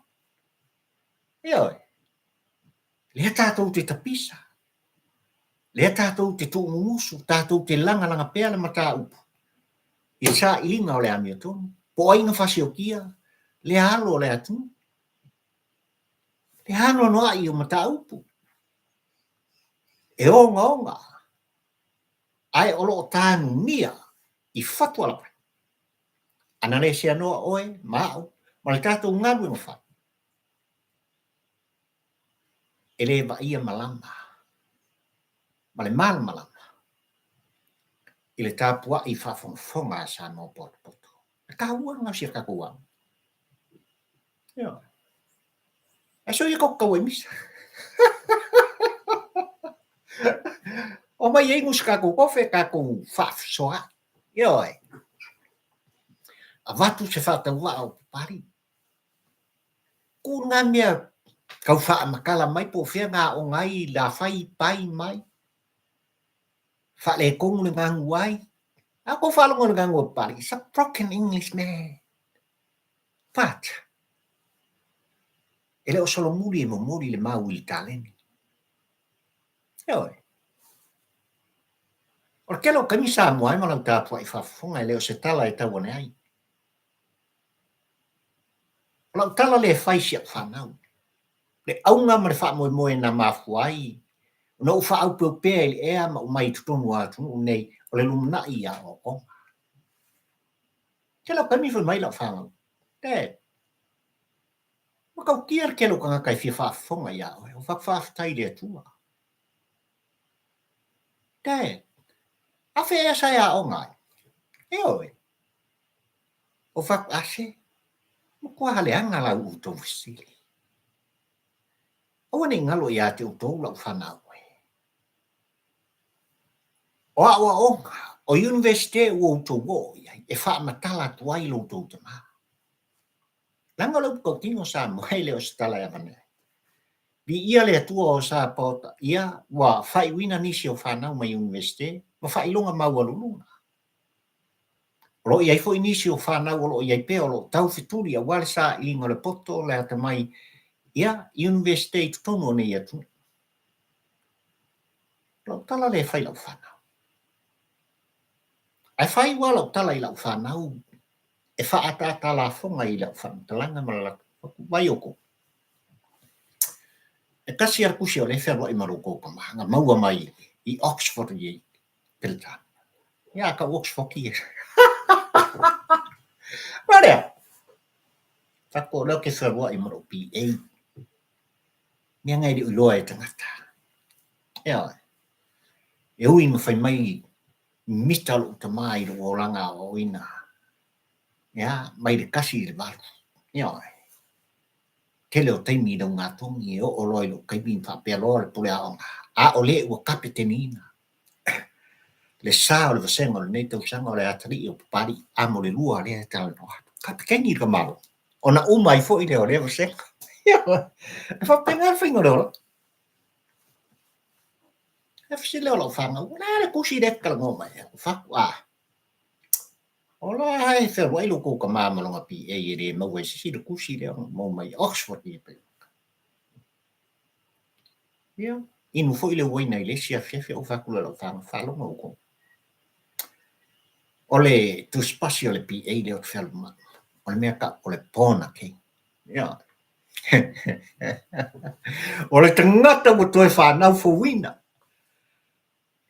Ioe. Lea tatou te tapisa. Lea tatou te tuumumusu, tatou te lagalaga pea le mataupu i le sailiga o le amiotonu. Po o ai na fasiokia lea alo o le atunuu. Le anoanoai o mataupu e ogaoga ae o lo o tanumia i fatualapa. Ana le seanoa oe ma au ma le tatou galuega fai, e le vaaia malama ma le malamalama i le tapuai faafogafoga a Samoa potopoto. E taua lena o si a tatou aoga. Ioe. Ae soia kou tau ai misa. Omai e inu se tatou kofe, tatou faafesoaai. Ioe. Avatu se faatauvaa o Papalii. Ku ngā mea tau faamatala mai po o fea ngā aoga ai la fai pai mai. Faaletonu le ganu ai. A kou faalogo i le ganu a Papalii, it's a broken English man. But, e le o solomuli e momoli le mau i le taleni. Ioe. O le tele o taimi Samoa ai ma lau tapuai faafofoga e le o se tala e tau ane ai. O lau tala lea e fai i si au fanau, le auga ma le faamoemoe na mafua ai ona ou faaaupeupea i le ea ma ou mai i totonu o atunuu nei o le lumanai i aoaoga. Tele o taimi fai mai lau fanau, Dad, ua tautia le tele o tagata e fia faafofoga iā oe, ua faafetai i le Atua. Dad, a fea ea sa e aoga ai? Ioe. O fatu, a se, matua leaga lau outou fesili. Aua ne i galo iā te outou lau fanau e. O aoaoga, o Universite ua outou oo i ai, e faamatala atu ai lo outou tamā. Leaga o le upu tautino Samoa e le o se tala e avane ai. Viia le Atua o sa paota ia ua faaiuina nisi o fanau mai Universite ma faailoga maualuluga. O lo o i ai foi nisi o fanau o lo o i ai pea o lo o taufetuli aua le sailiga o le poto, le atamai ia Universite i totonu o nei atunuu. O lau tala lea e fai i lau fanau. Ae fai ua lau tala i lau fanau e faaataata lafoga i lau faamatalaga ma le latou fatu. Vai outou. E tasi lava le tusi o lea e fealuai ma lo outou tama na maua mai i Oxford i Peretania. Ia, tau Oxford ia. Nō lea, fatu o lea ou te fealuai ma lou PA. Mea na e le o iloa e tagata. Ioe. E ui na fai mai mita lou tama i lou olaga aoaoina, ia, mai le 1 i le 8. Ioe. Tele o taimi i laugatogi e oo loa i lou taimi ma faapea loa le pule aoga, a o le ua kapeteniina le sa o le vasega o lenei tausaga o le atalii o Papalii amo le lua lea e talanoa atu. Kapeteni le tamaloa. Ona uma ai foi lea o lea vasega. E faapena le faiga o le olaga. E fesili lea o lau fanau, o le a le tusi lea e te talanoa mai ai? Fatu, a, o la e fealuai lo tou tama ma lona PA e le maua e se isi le tusi lea na maua mai Oxford i Ia, inu foi le uaina i le isi afiafi ou fai atu lea i lau fanau, faalogo outou. O le tusipasi o le PA lea ou te fealuai, o le mea tau o le born again. Ia. O le tagata ua toe fanau fouina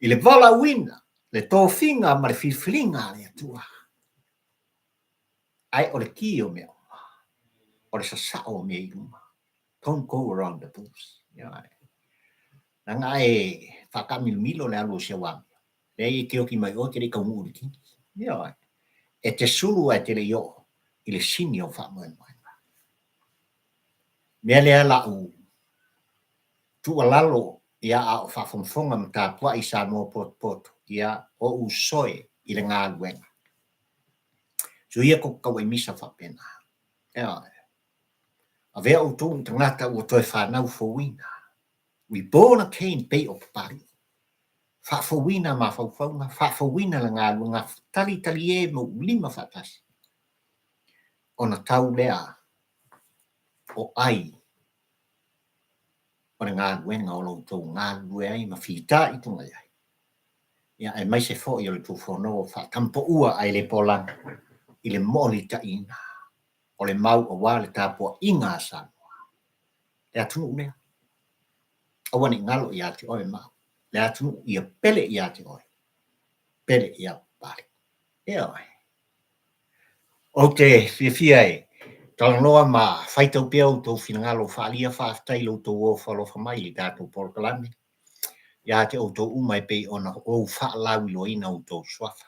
i le valaauina, le tofiga ma le filifiliga a le Atua. Ae o le ki o mea uma, o le sasao o mea i luma. Don't go around the bush. Ioe. Leaga a e faataamilomilo le alu o si au amio, leai e te oti mai oe e te le i taunuu i le tini. Ioe. E te sulu ae te le i oo i le sini o faamoemoega. Mea lea la'u tuualalo ia a o faafogafoga ma tapuai Samoa potopoto ia o uso e i le galuega. Soia ko tauai misa faapena. Ioe. Avea outou ni tagata ua toe fanau fouina. Reborn again pei o Papalii. Faafouina mafaufauga, faafouina le galuega, talitalie ma ulima faatasi. Ona tau lea o ai o le galuega o lo outou galulue ai ma fitaituga i ai. Ia, aemaise foi o le Tufonoa faatampoua ae le polagi i le moolitaiina o le mau aua le tapuaiga a Samoa. Le atunuu lea, aua ne i galo ia te oe ma au. Le atunuu ia pele ia te oe, pele ia Papalii. Ioe. Ou te fiafia e talanoa ma faitau pea outou finagalo faaalia. Faafetai i lo outou ofo alofa mai i le tatou polokalame ia te outou uma e pei ona ou faalauiloaina outou suafa.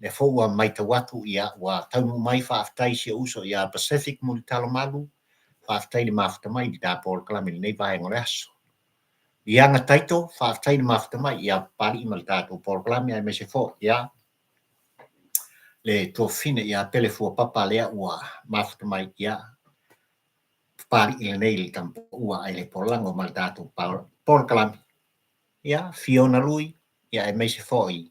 Lea foi ua matau atu ia ua taunuu mai faafetai i si ou uso ia Pacific Mulitalomalu, faafetai le mafuta mai i le ta polokalame i lenei vaega o le aso. Liaga Taito, faafetai le mafuta mai ia Papalii ma le tatou polokalame aemaise foi ia le tuafafine ia Pele Fuapapa lea ua mafuta mai ia Papalii lenei le tamapaua ae le polago ma le tatou polokalame. Ia Fiona Lui, ia aemaise foi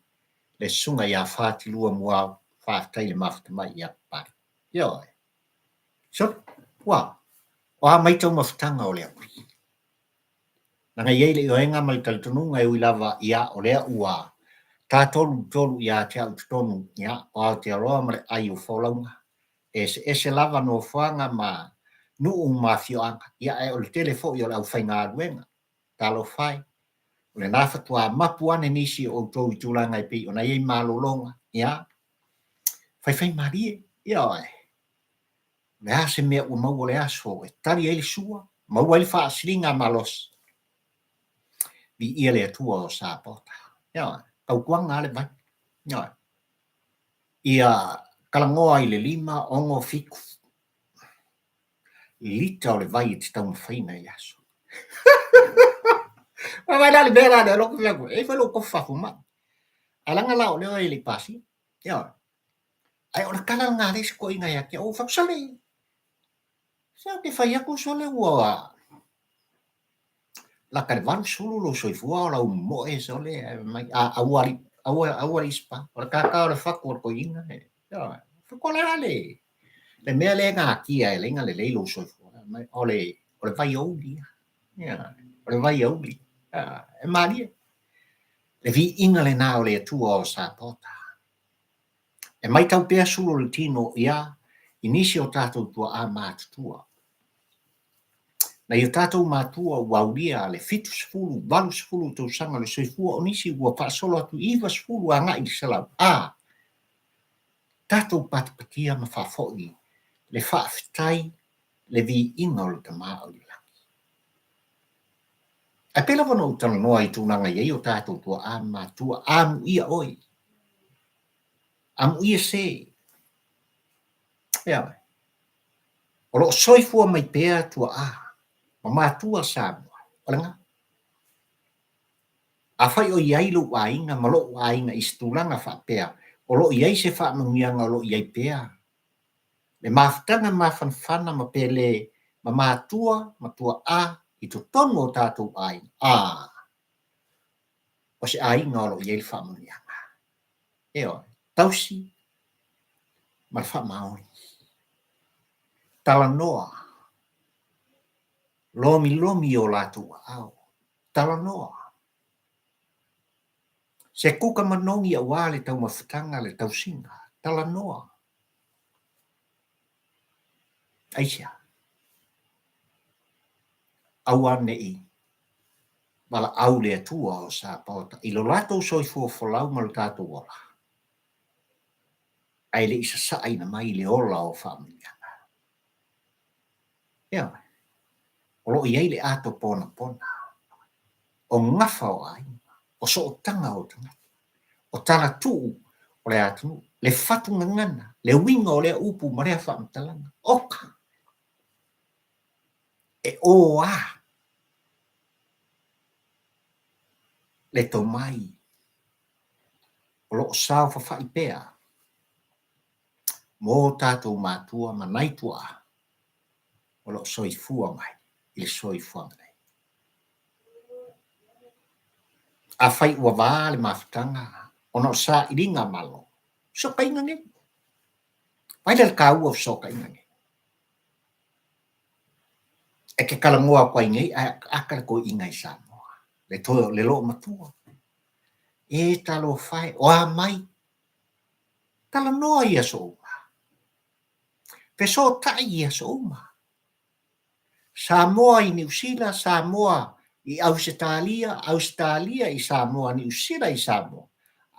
le susuga ia Fatilua Muao, faafetai le mafuta mai ia Papalii. Ioe. So, ua, o a mai taumafataga o le auli. Leaga e i ai le ioega ma le talitonuga e ui lava ia o lea ua tatolutolu ia te au i totonu ia o Aotearoa ma le ai o folauga, e eseese lava nofoaga ma nuu ma afioaga, ia ae o le tele foi o le aufaigaluega. Talofa e, o lena faatoa mapu ane nisi o outou i tulaga e pei ona i ai malologa, ia, faifaimalie, ioe. O le a se mea ua maua le aso e tali ai le sua, maua ai le faasiliga malosi? Viia le Atua o Sapota. Ioe, tautuaga lava le vai. Ioe. Ia talanoa i le 5, 6, 7 lita o le vai e te taumafaina i le aso. Vaai la le mea la lea loto fai atu, e i ai foi lou tofu faafomai. Ae leaga la o lea e le i pasia. Ioe. Ae o le tala lena a le isi toeaina ia te au, ou fai atu, sole, se ou te fai atu sole ua lata i le 80 lou soifua o lau moe sole, ae fai mai, a, aua alii, aua, aua alii spa, o le tata o le fatu o le toeaina, ioe, fai atu, o le a le, le mea lea e natia e ala ai ona lelei lou soifua, fai mai, o le, o le vaiauli ia, ioe, o le vaiauli, e malie. Le viiga lena o le Atua o Sapota. E matau pea sulu o le tino ia i nisi o tatou tuaa matutua. Nai o tatou matua ua aulia le 70, 80 tausaga o le soifua, o nisi ua faasolo atu i 90 agai i le 100. A tatou patipatia ma faafoi le faafetai le viiga o le Tama o i le lagi. Ae pei lava ona ou talanoa i tulaga e i ai o tatou tuaa matua, amuia oe, amuia se. Ioe. O lo o soifua mai pea tuaa ma matua Samoa. O lena. Afai o i ai lou aiga ma lou aiga i se tulaga faapea, o lo o i ai se faamanuiaga o lo o i ai pea le mafutaga mafanafana ma pele ma matua ma tuaa i totonu o tatou aiga, a, o se aiga o lo o i ai le faamanuiaga. Ioe, tausi ma le faamaoni. Talanoa, lomilomi i o latou aao, talanoa. Se kuka manogi aua le taumafataga, le tausiga, talanoa. Aisea? Aua ne i valaau le Atua o Sapaota i lo latou soifua folau ma lo tatou ola, ae le i sasaaina mai le ola o faamanuiaga. Ioe. O lo o i ai le ato ponapona, o gafa o aiga, o sootaga o tagata, o talatuu o le atunuu, le fatugagana, le uiga o lea upu ma lea faamatalaga, oka, e oa le tomai o lo o saofafai pea mo tatou matua ma nai tuaa o lo o soifua mai i le soifuaga nei. Afai ua va le mafutaga ona o sailiga a Malo, fesootaiga nei. Vaai lea i le taua o fesootaiga nei. E te talanoa atu ai nei ae akaaka le toeaina i Samoa, le toe le loomatua. E talofa e, o a mai? Talanoa i aso uma. Fesootai i aso uma. Samoa i Niu Sila, Samoa i Ausetalia, Ausetalia i Samoa, Niu Sila i Samoa,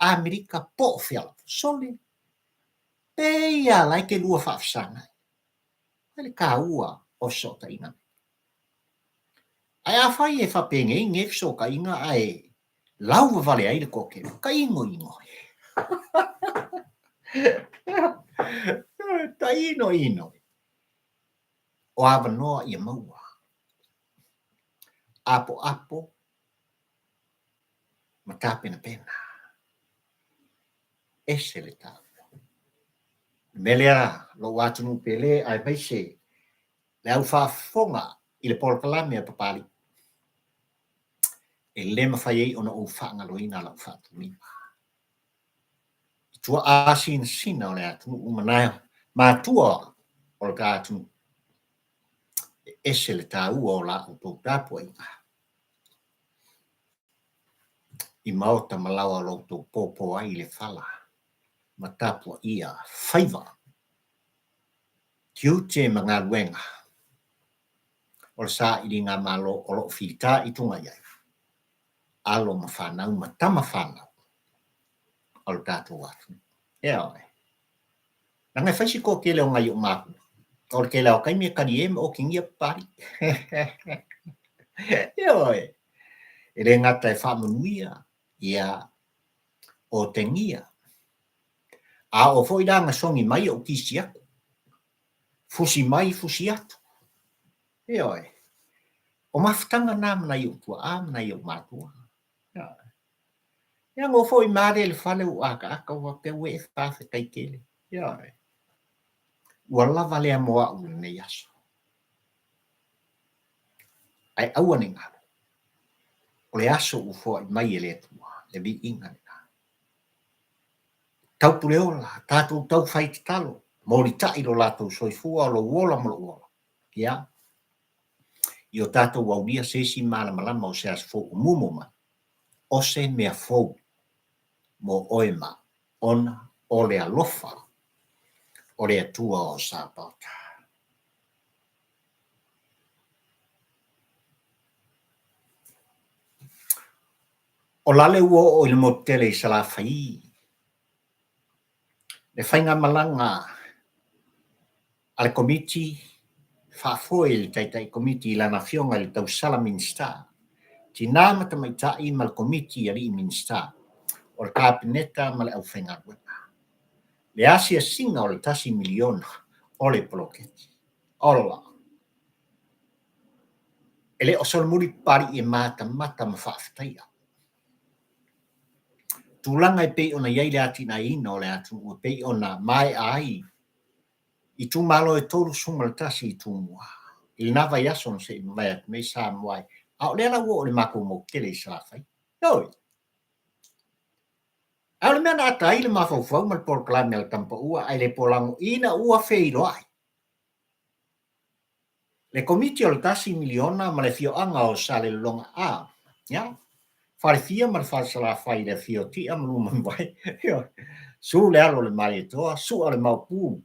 Amerika po o fea lava. Sole, pei lava la e te lua faafesagai. Ai le taua o fesootaiga nei. Ae afai e faapenei nei fesootaiga ae lauvavale ai le toatele, tainoino. Tainoino. O avanoa ia maua. Apoapo ma tapenapena. Ese le taua. O le mea lea lou atunuu pele aemaise le au faafofoga i le polokalame a Papalii, e le mafai ai ona ou faagaloina lau faatulima i tuaa sinasina o le atunuu ma nai matua o le ta atunuu. E ese le taua o la outou tapuaiga i maota ma laoa o lo outou pōpō ai i le fala ma tapuaia faiva, tiute ma galuega o le sailiga Malo o lo o fitaituga i ai alo ma fanau ma tama fanau o le tatou atunuu. Ioe. Leaga e fai si toatele o nai ou matua, o le tele lava o taimi e talie ma otegia Papalii. Ioe. E le gata e faamanuia, ia, otegia. A oo foi la na sogi mai ou kisi atu, fusi mai fusi atu. Ioe. O mafutaga na ma nai ou tuaa ma nai ou matua. Ioe. Ia na oo foi male i le fale ua akaaka ua faapea ua ee faafetai tele. Ioe. Ua lava lea mo au i lenei aso. Ae aua ne i galo, o le aso ua foai mai e le Atua, le viiga lena. Taupuleola, tatou taufai tatalo, molitai lo latou soifua, lou ola ma lou ola. Ia, i o tatou aulia se isi malamalama o se aso fou o mumu mai, o se mea fou mo oe ma au, ona o le alofa o le Atua o Sapaota. O lale ua oo i le motu tele i Salafai, le faigamalaga a le Komiti Faafoe i le Taitai Komiti i lana Afioga i le Tausala Minisita, Tina ma Tamaitai ma le Komiti Alii Minisita o le Kapeneta ma le Aufaigaluega. Le asiasiga o le tasi miliona o le poloketi. Ola! E le o solomuli Papalii e matamata ma faafetaia tulaga e pei ona i ai le atinaeina o le atunuu e pei ona maea ai itumalo e 31 i Tumua i lena vaiaso na se i mavae atu nei Samoa ai, a o lea la ua oo i le matou motu tele i Salafai. Oi! A o le mea na ata ai le mafaufau ma le polokalame a le Tama Paua ae le polago ina ua feiloai le Komiti o le tasi miliona ma le afioaga o Salelologa A, ia, Falefia ma le Fale Salafai i le afio o Tia ma Luamanuvae, ioe, Su le alo o le Malietoa, Sua le Maopu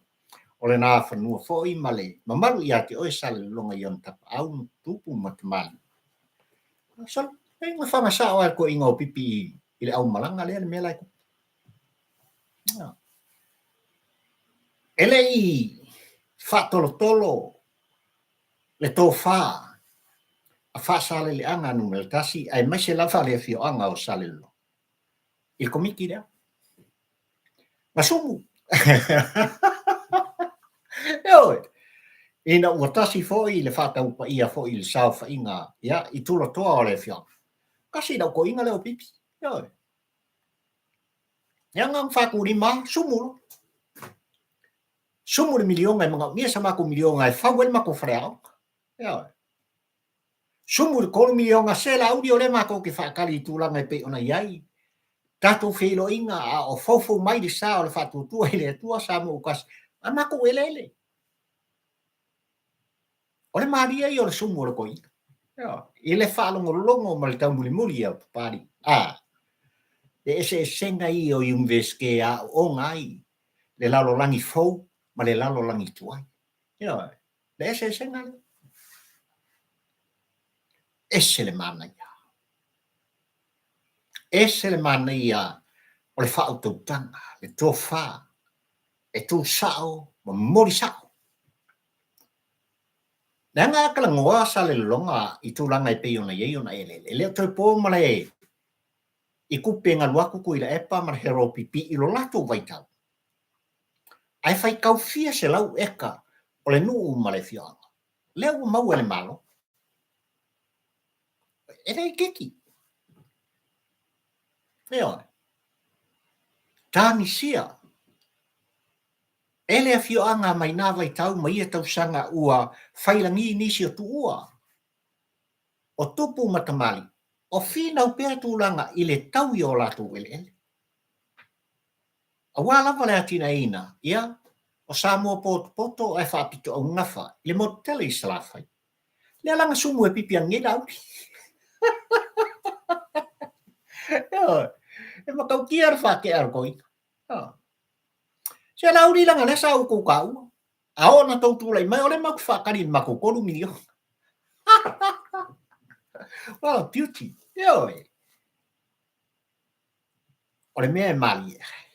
o lena fanua foi ma le mamalu ia te oe Salelologa i ona tapaau, tupu ma tamalii. Sole, e na faga sao lava le toeaina o Pipi i le aumalaga lea le mea la e tupu. E le i faatolotolo le tofa a Faasaleleaga Nu.1 aemaise lava le afioaga o Salelologa i le Komiti lea. Na sumu! Ioe! Ina ua tasi foi le faataupaia foi i le saofaiga ia, i tulatoa o le afioaga, tasi lau toeaina lea o Pipi. Ioe! Ia na ona faatulima lava, sumu loa. Sumu le miliona e manaomia sa matou miliona e fau ai le matou faleaoga. Ioe. Sumu i le $3 miliona, se Laauli o lea matou te faatali i tulaga e pei ona i ai tatou feiloaiga a o foufou mai le sa o le faatuatua i le Atua Samoa ua tasi, a matou eleele. O le malie ia o le sumu o le toeaina. Ioe. I le faalogologo ma le taumulimuli a Papalii. A, le eseesega ia o Iunivesite e aooga ai le lalolagi fou ma le lalolagi tuai. Ioe. Le eseesega lea. Ese le manaia. Ese le manaia o le faautautaga, le tofa e tu sao ma momoli sao. Leaga a talanoa Salelologa i tulaga e pei ona i ai ona eleele, e le o toe po malae i tupe na alu atu Tuilaepa ma le HRPP i lo latou vaitau. Ae faitau fia selau eka o le nuu ma le afioaga, lea ua maua e le Malo. E le itiiti. Ioe. Tagisia e le afioaga mai na vaitau ma ia tausaga ua failagi nisi o tuua, o tupu ma tamalii, o finau pea tulaga i le taui o latou eleele. Aua lava le atinaeina, ia, o Samoa potopoto ae faapitoaugafa i le motu tele i Salafai. Lea la na sumu e pipi ane nei Laauli. Ioe, e matautia le faatea o le toeaina. Se Laauli leaga lea sa outou taua. A oo ina tou tulai mai, o lea matou te faatali i le matou $3 miliona. What a beauty! Ioe. O le mea e malie ai,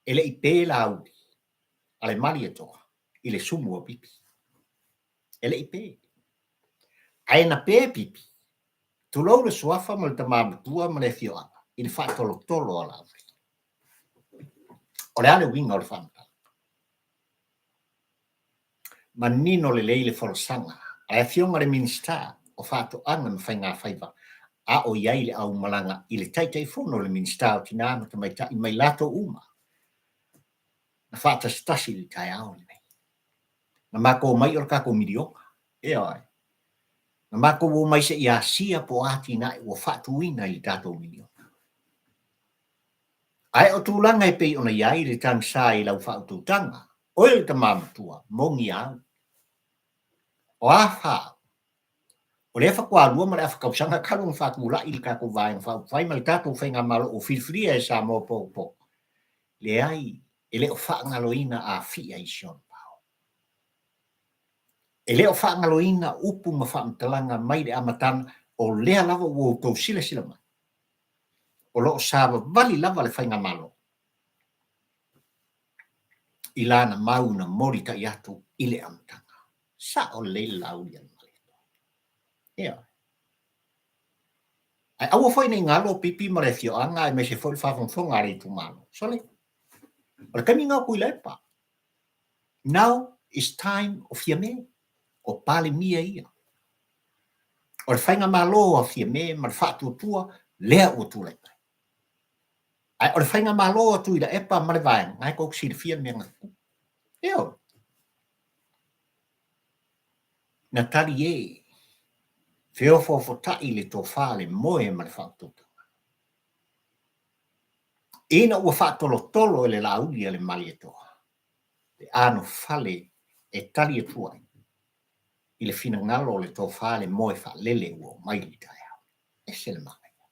e le i pe Laauli a le Malietoa i le sumu o Pipi. E le i pe. Ae na pe Pipi, tulou le suafa ma le tama matua ma le afioaga i le faatolotolo a Laauli. O le a le uiga o le faamatalaga? Manino lelei le folasaga a le Afioga i le Minisita o Faatoaga ma Faigafaiva a o i ai le aumalaga i le Taitaifono o le Minisita o Tina ma Tamaitai ma i latou uma na faatasitasi i le taeao lenei. Na matou omai o le tatou miliona. Ioe. Na matou omai se i asia po o a atinae ua faatuina i le tatou miliona. Ae o tulaga e pei ona i ai le tagisa i lau faautautaga, oe le tama matua, moni a au. O a fa au? O lea faatoa lua ma le afa tausaga talu ona faatulai le tatou Vaega Faaupufai ma le tatou Faigamalo ua filifilia e Samoa potopoto, leai, e le o faagaloina Afia i si ona vao. E le o faagaloina upu ma faamatalaga mai le amataga, o lea lava ua outou silasila mai. O lo o savavali lava le Faigamalo i lana mau na molitai atu i le amataga. Sao lelei le Laauli a le Malietoa. Ioe. Ae aua foi ne i galo Pipi ma le afioaga aemaise foi le faafogafoga a le itumalo. Sole, o le taimi lena o Tuilaepa. Now is time o Fiame, o Palemia ia. O le Faigamalo a Fiame ma le faatuatua lea ua tulai mai. Ae o le Faigamalo a Tuilaepa ma le Vaega, na e tou te silafia le mea na tupu. Ioe. Na tali e, feofoofotai le tofa, le moe ma le faautautaga. Ina ua faatolotolo e le Laauli a le Malietoa le anofale e tali atu ai i le finagalo o le tofa le moe faalele ua omai i le taeao. Ese le manaia.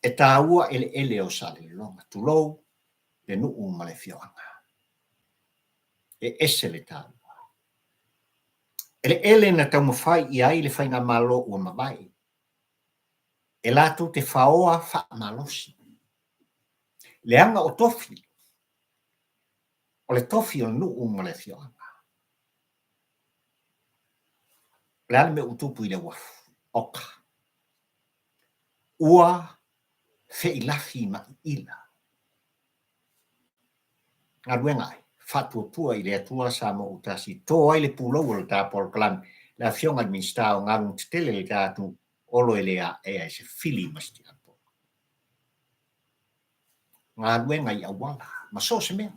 E taua eleele o Salelologa, tulou le nuu ma le afioaga. E ese le taua. Eleele na taumafai i ai le Faigamalo ua mavae, e latou te faoa faamalosi. Leaga o tofi, o le tofi o le nuu ma le afioaga. O le a le mea ua tupu i le uafu? Oka. Ua feilafi maʻiʻila. Galuega ai, faatuatua i le Atua Samoa ua tasi, to ai le pulou o le ta polokalame, le Afioga i le Minisita o Galuega Tetele le ta atunuu, Olo e le aea e se fili ma se tiapo. Galuega i auala ma so o se mea.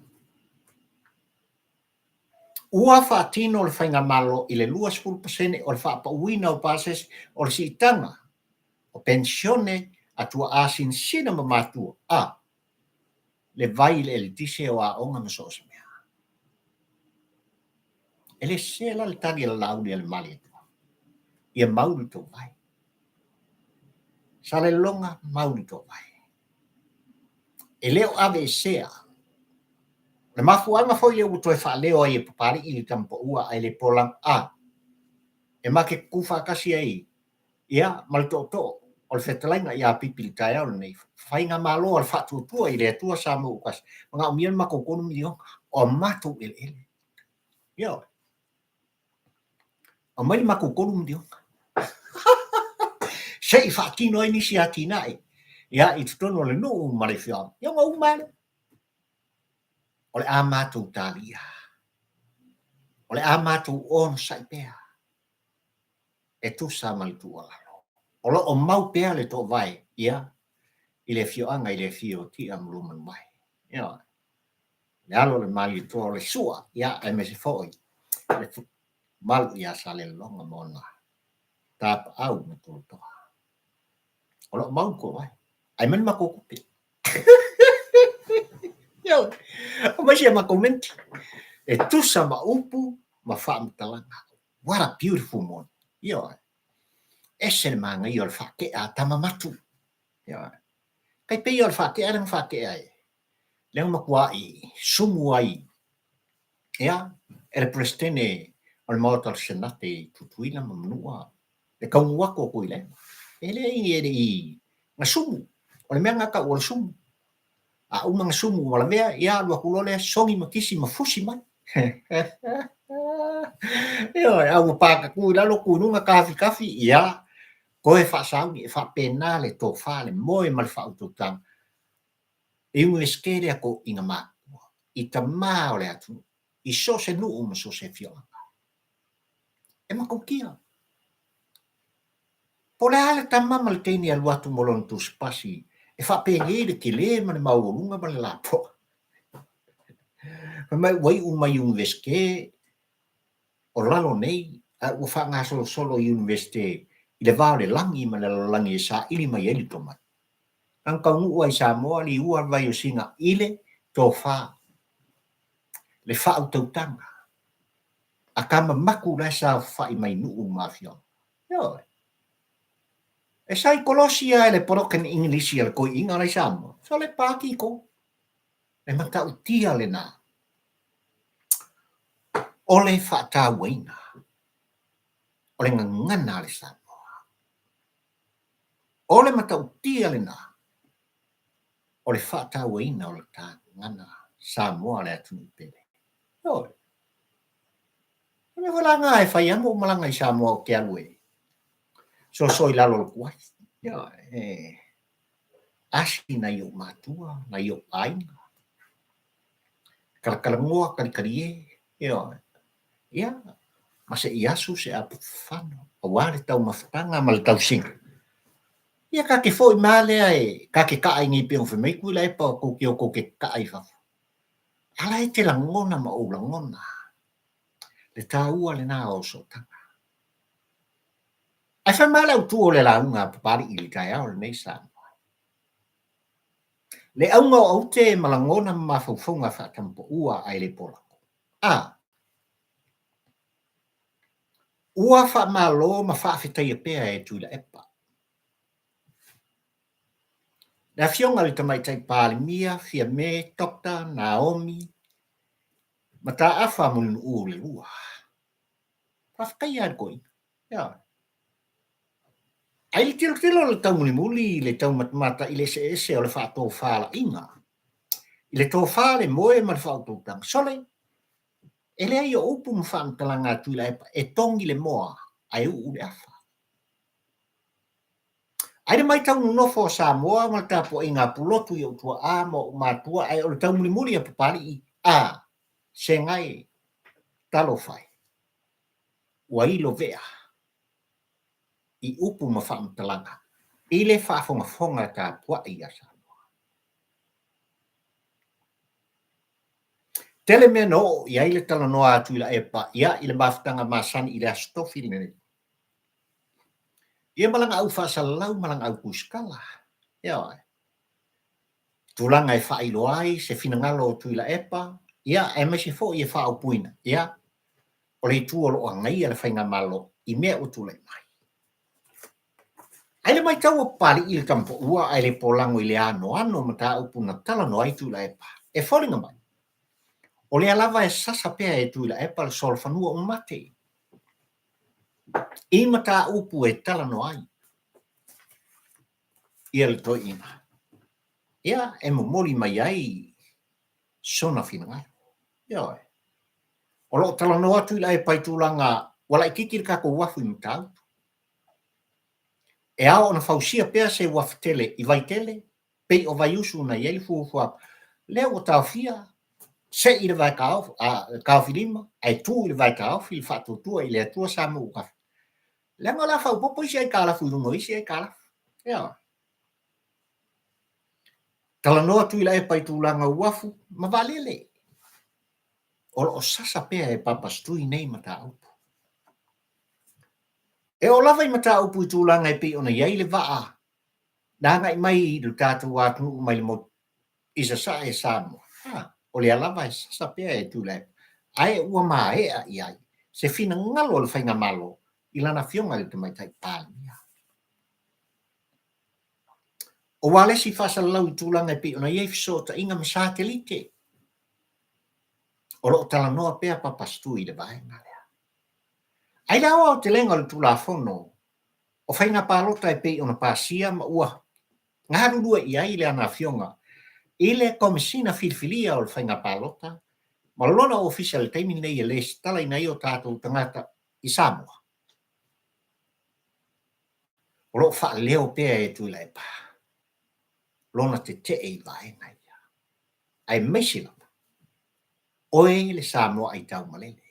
Ua faatino le Faigamalo i le 20% o le faapauina o pasese o le siitaga o penisione a tuaa sinasina ma matua, a le vai, le eletise, o aoga ma so o se mea. E le sese la le tali a le Laauli a le Malietoa, ia mau le toovae. Salelologa, mau le toovae. E le o aveesea. O le mafuaaga foi lea ua toe faaleo ai e Papalii le tama paua ae le Polaga a e ma te tutu faatasi ai ia ma le tootoo o le fetalaiga ia Pipi i le taeao lenei, Faigamalo a le Faatuatua i le Atua Samoa ua tasi, manaomia le matou $3 miliona o a matou eleele. Ioe. Aumai le matou $3 miliona se i faatino ai nisi atinae ia i totonu o le nuu ma le afioaga. Ia ona uma lava lea. O le a matou talia. O le a matou onosai pea e tusa ma le tuualalo. O lo o mau pea le toovae ia i le afioaga i le afio o Tia ma Luamanuvae. Ioe. Le alo o le Malietoa o le Sua, ia aemaise foi le malu ia Salelologa ma ona tapaau ma tulatoa. O lo o mau le toovae. Ae aumai le matou tupe. Ioe. Aumai si a matou menti. E tusa ma upu ma faamatalaga. What a beautiful morning. Ioe. Ese le manaia o le faatea a tama matu. Ioe. Tai pei o le faatea lea na faatea e lea na matuai sumu ai ia e le Peresetene o le Maota o le Senate i Tutuila ma Manua le taunuu atu o Tuilaepa. E leai e le i na sumu. O le mea na tau o le sumu. A uma na sumu ma lavea, ia alu atu loa lea sogi ma kisi ma fusi mai. Ioe, a ua patatu i lalo, tu i luga, tafitafi, ia, toe faasauni, e faapena le tofa, le moe ma le faautautaga. E Iunivesite lea toeaiina matutua, i tama o le atunuu, i so o se nuu ma so o se afioaga. E matautia. Po o le a le tama ma le teine e alu atu mo lona tusipasi e faapenei le tele ma le maualuga ma le lapoa. Fai mai ua iu mai Iunivesite o lalo nei ae ua faagasolosolo i Iunivesite i le va o le lagi ma le lalolagi e saili mai ai le tomai. Na ona taunuu lava i Samoa, liua le vai o Sina i le tofa, le faautautaga a tama maku la e saofai mai nuu ma afioaga. Ioe. E sai kolosi lava e le poloken English a le toeaina la i Samoa, so le paki ko. Le matautia lena o le faatauaina o le gagana a le Samoa. O le matautia lena o le faatauaina o le gagana Samoa le atunuu pele. Ioe. O le mea foi la lena e fai lava ma ou malaga i Samoa ou te alu e soso i lalo o le tuai. Ioe, e asi nai ou matua, nai ou aiga. Talatalanoa, talitalie, ioe. Ia, ma se i asu se apufano, aua le taumafataga ma le tausiga. Ia ta te foi mai lava lea e ta te kaa i nei pei ona fai mai Tuilaepa tou te o tou te kaa i fafo. A la e te lagona ma ou lagona le taua lena o sootaga. Ae fai mai le autu o le lauga a Papalii i le taeao lenei Samoa. Le auga o aute ma lagona ma mafaufauga faatamapaua ae le polako. A. Ua faamalo ma faafetaia pea e Tuilaepa. Le Afioga i le Tamaitai Palemia Fiame Doctor Naomi Mataafa Mulinuu le Lua. Faafetai lava i le toeaina. Ioe. Ai le tilotilo le taumulimuli i le taumatamata i le eseese o le faatofalaiga, i le tofa, le moe ma le faautautaga. Sole, e leai o upu ma faamatalaga a Tuilaepa e togi le moa. ae uu le afa. Ae le matau nonofo o Samoa ma le tapuaiga a Pulotu i ou tuaa ma ou matua ae o le taumulimuli a Papalii, a, segai e, talofa e, ua ilo vea i upu ma faamatalaga i le faafogafoga tapuai a Samoa. Tele mea na oo i ai le talanoa a Tuilaepa ia i le mafutaga masani i le Aso Tofi lenei. Ia ma lana au faasalalau ma lana au tusikala. Ioe. Tulaga e faailoa ai se finagalo o Tuilaepa, ia, aemaise foi e faaupuina, ia, o le itu o lo o agaia le Faigamalo i mea ua tulai mai. Ae le matau a Papalii i le tamapaua ae le polago i le anoano o mataupu na talanoa ai Tuilaepa. E foliga mai, o lea lava e sasa pea e Tuilaepa le solofanua ua mate i mataupu e talanoa ai ia le toeaina. Ia, e momoli mai ai sona finagalo. Ioe. O lo o talanoa atu Tuilaepa i tulaga ua laitiiti le tatou uafu i Matautu. E ao ona fausia pea se uafu tele i Vaitele, pei o Vaiusu na i ai le fuafuaga. Lea ua taofia, sei i le vae taofilima, ae tu i le vae taofi le faatuatua i le Atua Samoa ua tafi. Leaga o le a faaopoopo isi aitalafu i luga o isi aitalafu. Ioe. Talanoa Tuilaepa i tulaga uafu ma vaalele. O lo o sasa pea e Papastui nei mataupu. E oo lava i mataupu i tulaga e pei ona i ai le vaa na agai mai i lo tatou atunuu mai le motu i sasae e Samoa, a, o lea lava e sasa pea e Tuilaepa, ae ua maea i ai se finagalo o le Faigamalo i lana Afioga i le Tamaitai Palemia. O ualesi faasalalau i tulaga e pei ona i ai fesootaiga ma satelite. O lo o talanoa pea Papastui i le vaega lea. Ae i le aoaotelega o le Tulafono o Faiga Palota e pei ona pasia ma ua galulue i ai le ana Afioga i le Komesina Filifilia o le Faiga Palota ma lona Ofisa i le taimi lenei e lesitalaina ai o tatou tagata i Samoa, o lo o faaleo pea e Tuilaepa lona tetee i vaega ia, aemaise lava oe le Samoa aitaumalele,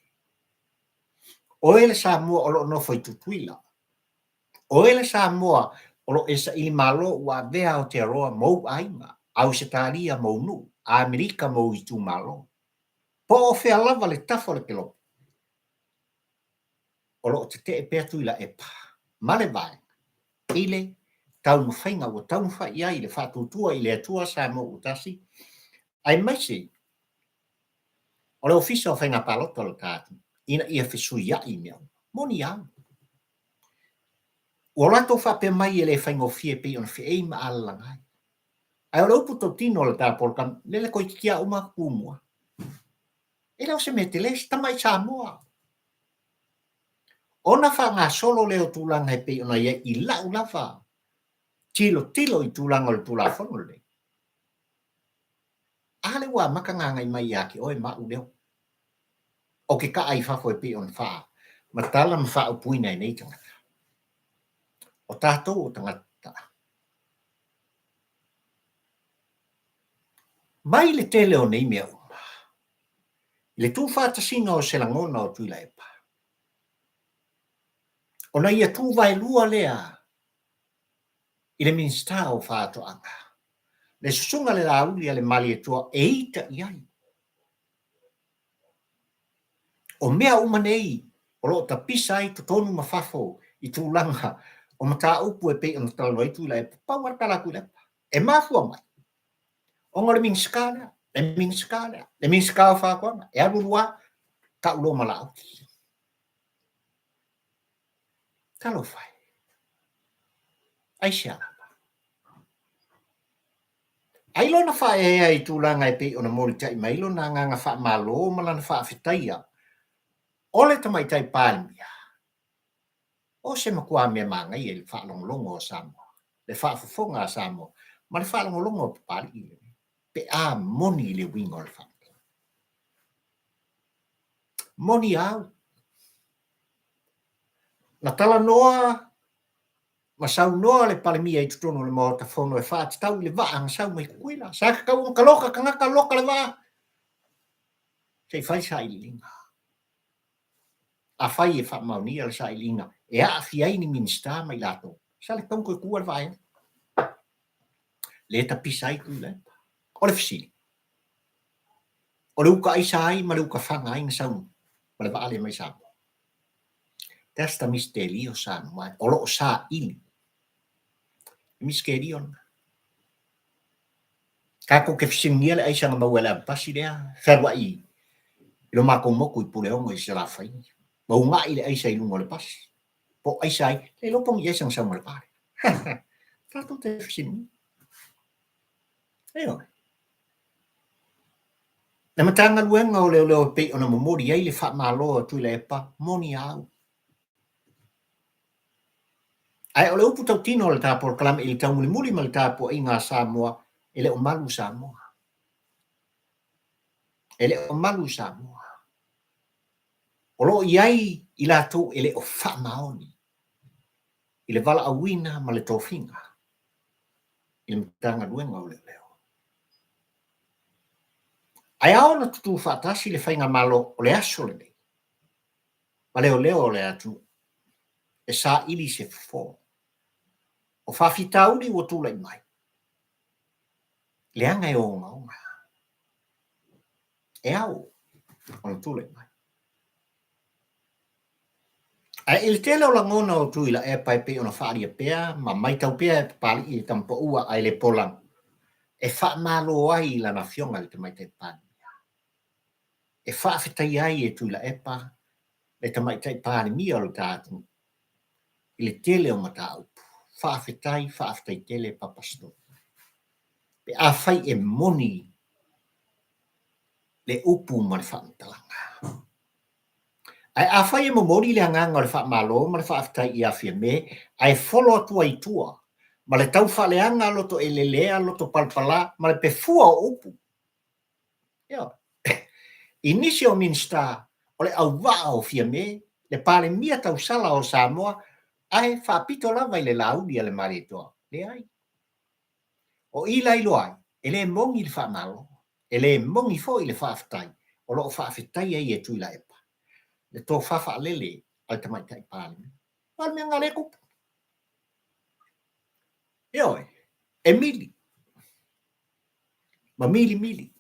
oe le Samoa o lo o nofo i Tutuila, oe le Samoa o lo o e saili malo ua avea Aotearoa ma ou aiga, Ausetalia ma ou nuu, Amerika ma ou itumalo. Po o fea lava le tafa o le kelope, o lo o tetee pea Tuilaepa ma le Vaega i le taumafaiga ua taumafai i ai le faatuatua i le Atua Samoa ua Tasi, aemaise o le Ofisa o Faiga Palota o le ta atunuu, ina ia fesuiai mea uma. Moni au. Ua latou faapea mai e le faigofie pei ona feei ma alalaga ai. Ae o le upu tautino a le ta polokame, lele toeitiiti lava uma atu tumua. E le o se mea tele, se tamai Samoa. Ona faagasolo lea o tulaga e pei ona i ai i lau lava tilotilo i tulaga o le Tulafono lenei. A lea ua amata ona agai mai ia te oe ma au leo o ke kaʻa i fafo e pei ona faamatala ma faaupuina e nei tagata. O tatou o tagata mai le tele o nei mea uma, i le tuufaatasiga o se lagona o Tuilaepa, ona ia tu vaelua lea i le Minisita o Faatoaga, le Susuga le Laauli a le Malietoa e ita i ai. O mea uma nei o lo o tapisa ai totonu ma fafo i tulaga o mataupu e pei ona talanoa ai Tuilaepa, pau lava le tala a Tuilaepa, e mafua mai ona o le Minisita lea, le Minisita lea, le Minisita o Faatoaga, e alu alu lava, tau loa ma Laauli. Talofa e! Aisea lava? Ai lona faaeaea i tulaga e pei ona molitai mai lona agaga faamalo ma lana faafetaia o le Tamaitai Palemia, o se matua mea manaia i le faalogologo a Samoa, le faafofoga a Samoa ma le faalogologo a Papalii lenei, pe a moni le uiga o le faamatalaga. Moni au. Na talanoa ma saunoa le Palemia i totonu o le Maota Fono e faatatau i le vaa na sau mai Tutuila. Sa tatau ona taloka tagata, loka le vaa, se i fai sailiiliga. Afai e faamaonia le sailiiliga e aafia ai ni Minisita ma i latou, sa le tatau ona toe tuua le vaega lea e tapisa ai Tuilaepa. O le fesili, o le uta aisa ai ma le uta faga ai na sau ma le vaa lea mai Samoa? That's the mistelio Samoa o lo o saili. Le mistelio lena. Tatou te fesiligia le aisa na maua e le avepasi lea, fealuai i lo matou motu i Puleono i Salafai, ma uunai le aisa i luga o le pasi. Po o aisa ai, le iloa po o ni aisa na sau ma le va lea. Tatou te fesiligia. Ioe. Le Matagaluega o Leoleo e pei ona momoli ai le faamalo a Tuilaepa, moni a au. Ae o le upu tautino o le ta polokalame i le taumulimuli ma le tapuaiga a Samoa, e le o malu Samoa. E le o malu Samoa. O lo o i ai i latou e le o faamaoni i le valaauina ma le tofiga i le Matagaluega o Leoleo. Ae ao ona tutū faatasi le Faigamalo o le aso lenei ma leoleo o le atunuu e saili se fofo o faafitauli ua tulai mai, leaga e ogaoga, e ao ona tulai mai. Ae i le tele o lagona o Tuilaepa e pei ona faaalia pea ma maitau pea e Papalii le tama paua ae le polau, e faamalo ai i lana afioga i le Tamaitai Palemia. E faafetaia ai e Tuilaepa le Tamaitai Palemia o le ta atunuu i le tele o mataupu. Faafetai, faafetai tele Papa Stone. Pe afai e moni le upu ma le faamatalaga. Ae afai e momoli le agaga o le faamalo ma le faafetai ia Fiame ae folo atu ai i tua ma le tau faaleaga loto elelea, loto palapala ma le pefua o upu, ioe, i nisi o Minisita o le auvaa o Fiame, le Palemia tausala o Samoa, ae faapito lava i le Laauli a le Malietoa. Leai. O i la iloa ai, e le moni le faamalo, e le moni foi le faafetai o lo o faafetai ai e Tuilaepa le tofa faalele a le Tamaitai Palemia. A o le mea lena lea e tupu. Ioe, e mili ma milimili,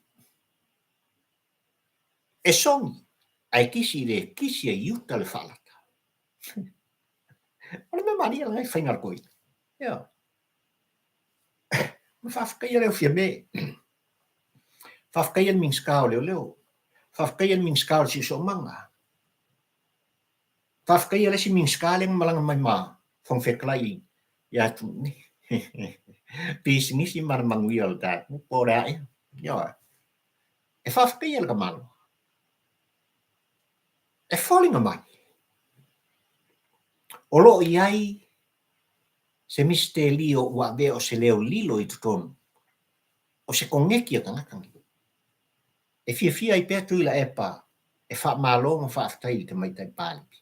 e sogi ae kisi le kisi e i uta le faalata. O le mea malie lena i faiga a le toeaina. Ioe. Ona faafetaia lea o Fiame, faafetaia le Minisita o Leoleo, faafetaia le Minisita o le Siosiomaga, faafetaia le isi Minisita lea na malaga mai ma Fofoga Fetalai ia atunuu nei. Pisinisi ma le manuia o le ta atunuu, po o le a ea. Ioe. E faafetaia le tamaloa. E foliga mai, o lo o i ai se misitelio ua avea o se leo lilo i totonu o se koneti a tagata nei. E fiafia ai pea Tuilaepa e faamalo ma faafetai i le Tamaitai Palemia.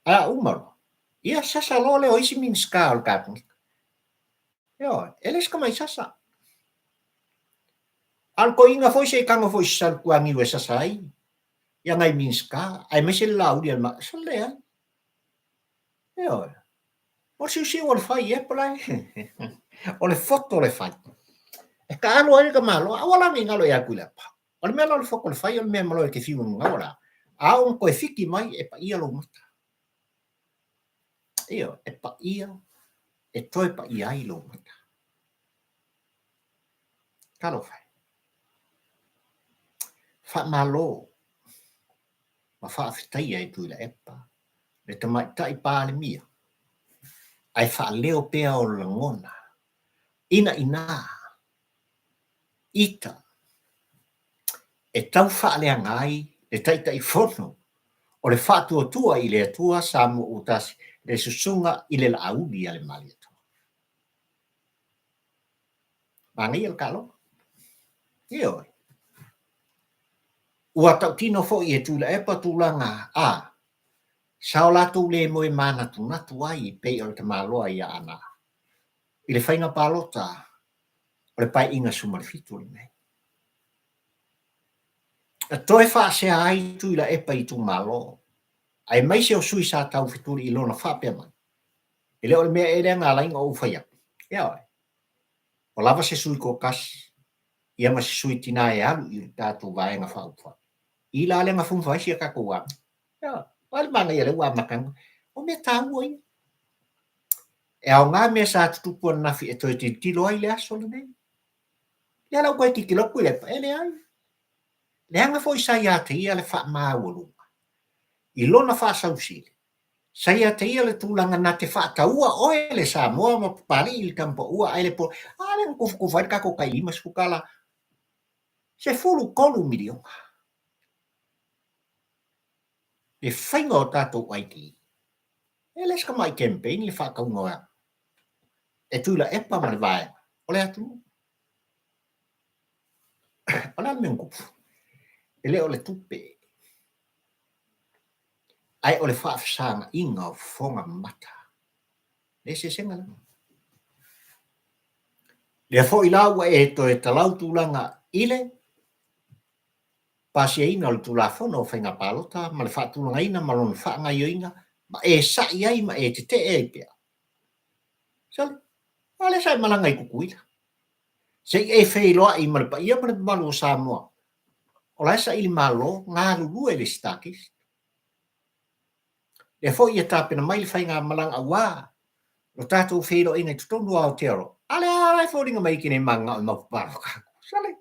Ae a uma loa, ia sasa loa lea o isi Minisita o le Kapeneta. Ioe, e le se tamai sasa. A o le toeaina foi se i tago foi i se salutuaniu e sasa ai ia nai Minisita, aemaise le Laauli a le Malo, sa leai. Ioe. O le siusiu o le fai e pala e. O le foto le fai. E taalo ai le tamaloa, aua la ne i galo ia Tuilaepa. O le mea la o le foto le fai o le mea maloe e te fiu e gagaua la. A oo ina toe fiki mai e paia lou mata. Ioe, e paia, e toe paia ai lou mata. Talofa e. Faamalo ma faafetaia e Tuilaepa le Tamaitai Palemia ae faaleo pea ona lagona ina ina ita e tau faaleaga ai le Taitaifono o le Faatuatua i le Atua Samoa ua Tasi le Susuga i le Laauli a le Malietoa. Manaia le taaloga. Ioe. Ua tautino foi e Tuilaepa tulaga a. Sa o latou le moe manatunatu ai e pei o le tamaloa ia Ana i le faiga palota o le Paeaiga 17 lenei. Na toe faasea ai Tuilaepa i itumalo, aemaise o sui sa taufetuli i lona faapea mai, E le o le mea ea lea na ala ai ona ou fai atu, ioe, ua lava se sui toatasi ia ma se sui tina e alu i le tatou Vaega Faaupufai. I la lea na fufa ai si a tatou aga. Ioe, vaai le manaia lea ua amata atu. O mea taua ia. E aoga mea sa tutupu ananafi e toe tilotilo ai le aso lenei. Lea la ua toe tilotilo atu Tuilaepa, e leai. Leaga foi sa ia te ia le faamaualuga i lona faasausili, sa ia te ia le tulaga na te faataua oe le Samoa ma Papalii i le Tamapaua ae le po a lea na tufatufa ai le tatou tai 50 tala, 13 miliona. Le faiga o tatou ID, e le o se tamai campaign le faatauga e Tuilaepa ma le vaega o le atunuu. O le a le mea na tupu? E le o le tupe, ae o le faafesagaiga o fofoga ma mata. Le eseesega lena. Lea foi la ua e toe talau tulaga i le pasiaina o le Tulafono o Faiga Palota ma le faatulagaina ma lona faagaoioiga ma e sa'i ai ma e tete'e ai pea. Sole, a lea sa e malaga i Tutuila se i e feiloai ma le paia ma le mamalu o Samoa o la e saili malo galulue i le Star Kist. Lea foi ia tapena mai le faigamalaga aua lo tatou feiloaiga i totonu o Aotearoa, a lea la e foliga mai e te le mananao e matou palota atu. Sole,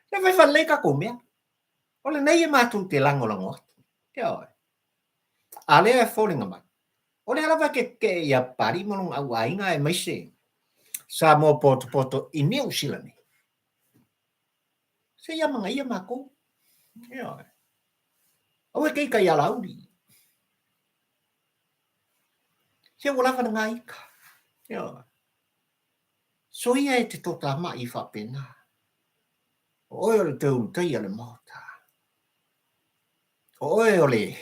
se fai faalelei tatou mea. O lenei e matou te lagolago atu. Ioe. A lea e foliga mai, o lea lava e te tetee ia Papalii ma lona auaiga aemaise Samoa potopoto i Niu Sila nei. Se i amanaia matou. Ioe. Aua e te ita i alauli. Se ua lava lena ita. Ioe. Soia e te totamai faapena. O oe o le toe ulutaia o le Maota. O oe o le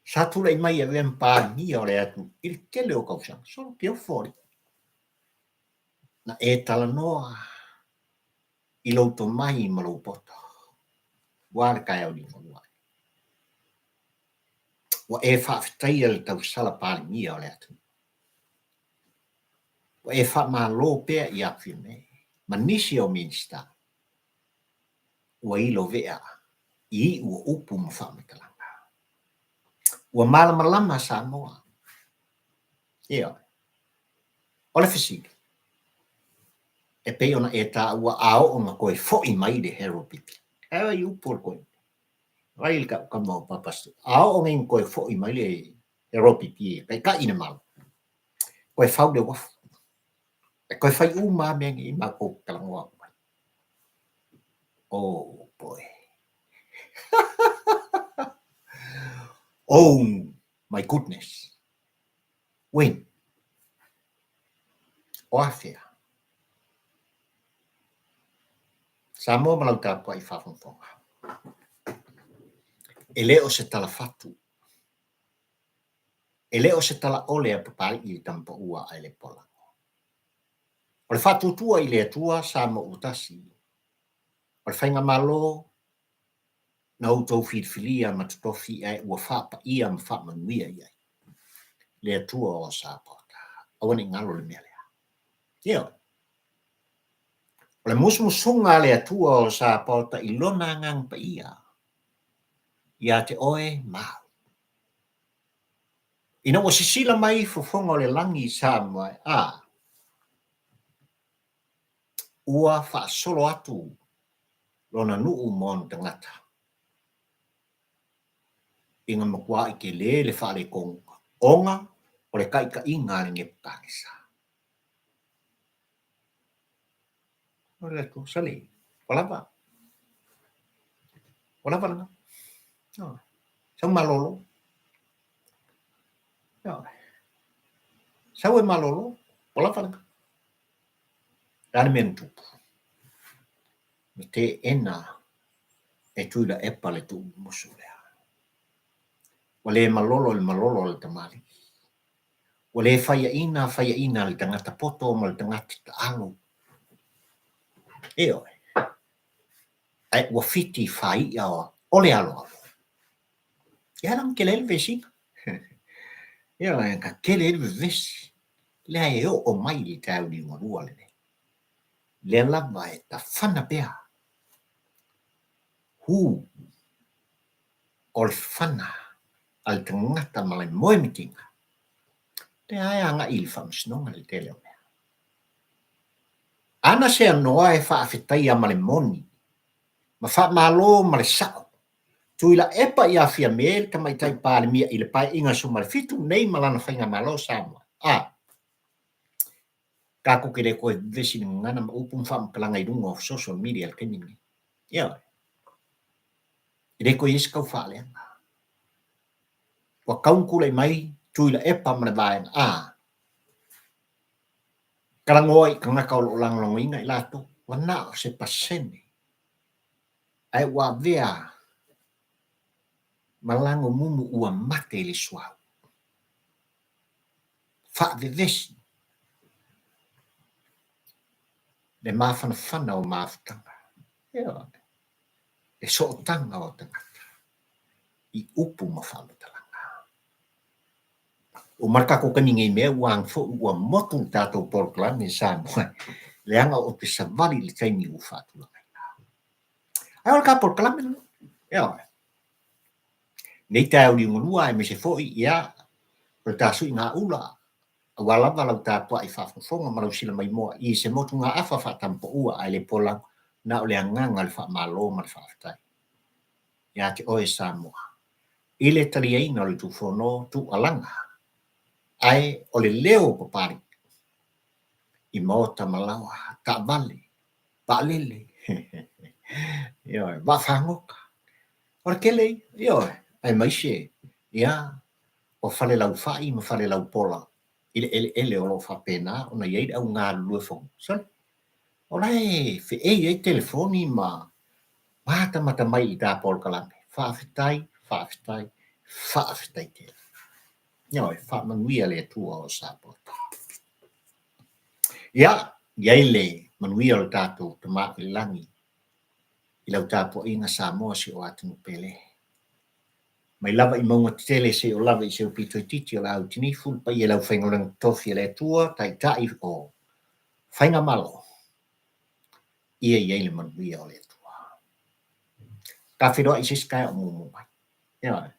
sa tulai mai e avea ma Palemia o le atunuu i le tele o tausaga. Solo te ofo alii. Na e talanoa i lou tomai ma lou poto. Ua le taeao liugalua. Ua e faafetaia le tausala Palemia o le atunuu. Ua e faamalo pea ia Fiame ma nisi o Minisita ua ilo vea i iu o upu ma faamatalaga. Ua malamalama Samoa. Ioe. O le fesili, e pei ona e taua a oo ina toe foi mai le Harold Pipi. Ae ai upu o le koe. Ai le kau kama o Papa Stu. A oo nei ina toe foi mai le Harold Pipi e taitai i le Malo. Toe fau le uafu. E toe fai uma lava mea nei matou talanoa atu ai. Oh boy. Oh my goodness. When? O afea? Samoa ma lau tapuai faafogafoga. E le o se tala fatu. E le o se tala ʻole a Papalii i le tama paua a Lepolago. O le faatuatua i le Atua Samoa ua tasi, o le faigamalo na outou filifilia ma totofi ae ua faapaia ma faamanuia i ai le Atua o Sapaota. Aua ne i galo le mea lea. Ioe. O le musumusuga a le Atua o Sapaota i Lona Agaga Paia ia te oe ma au. Ina ua sisila mai fofoga o le lagi i Samoa, a, ua faasolo atu lona nuu ma ona tagata. Ina matuaʻi tele le faaletonu ona o le taitaiga a le Nepukatanesa. O le Atua, sale, ua lava. Ua lava lena. Ioe. Sau malolo. Ioe. Sau e malolo, ua lava lena. Le a le mea na tupu? Na teena e Tuilaepa le tuumumusu lea. Ua le malolo i le malolo a le tamalii. Ua le faiaina faiaina a le tagata poto ma le tagata taalo. Ioe. Ae ua fiti faai'a o le aloalo. Ia la tele ai le vesiga. Ioe, na tele ai le vevesi. Lea e oo mai i le taeao liugalua lenei. Lea lava e tafana pea. Hu o le fana a le tagata ma le moemitiga, lea e agai i le faamasinoga le tele o mea. Ana seanoa e faafetaia ma le moni, ma faamalo ma le sa'o, Tuilaepa ia Fiame le Tamaitai Palemia i le Paeaiga 17 nei ma lana Faigamalo o Samoa, a tatou te le toe vevesi i le gagana ma upu ma faamatalaga i luga o social media i le taimi lenei. Ioe. E le toe i ai se taufaaleaga. Ua tatau ona tulai mai Tuilaepa ma le vaega A, talanoa i tagata o lo o lagolagoina i latou, ua na o se pasene, ae ua avea ma lagomumu ua mate i le suauu. Faavevesi le mafanafana o mafutaga. Ioe. Le sootaga o tagata i upu ma faamatalaga. Ua uma le tatou taimi nei mea ua agi foi ua motu le tatou polokalame i Samoa leaga ou te savali i le taimi ua faatulagaina. Ae o le ta polokalame lenei. Ioe. Nei taeao liugalua aemaise foi ia o le ta suiga ula aua lava lau tapuai faafogafoga ma lau silamaimoa i se motugaafa faatamapaua ae le polau na o le agaga o le faamalo ma le faafetai ia te oe Samoa i le taliaina o le Tufono tuualaga ae o le leo o Papalii i maota ma laoa, taavale, vaalele, ioe, vaafagota. O le tele ia, ioe, aemaise ia o Falelaufai ma Falelaupola i le eleele o lo o faapena ona i ai le au galulue fou. Sole, o la e feei ai telefoni ma matamata mai i ta polokalame. Faafetai, faafetai, faafetai tele. Ioe, faamanuia le Atua o Samoa. Ia, i ai le manuia o le tatou Tama i le Lagi i lau tapuaiga Samoa si o atunuu pele. Mai lava i mauga tetele seia lava i se pito itiiti o le au tinifu, le paia i le aufaigaluega totofi a le Atua, Taitai o Faigamalo, ia i ai le manuia o le Atua. Ta feiloai i se isi taeao o muamua mai. Ioe.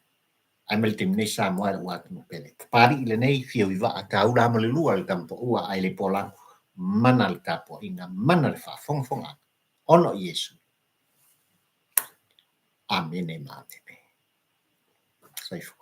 Ae mai le taimi nei Samoa e lou atunuu pele. Papalii lenei, fiu i vaa, taula ma le lua le tama paua ae le polau, mana le tapuaiga, mana le faafogafogaaga, ona o Iesu. Amene ma amene. Soifua.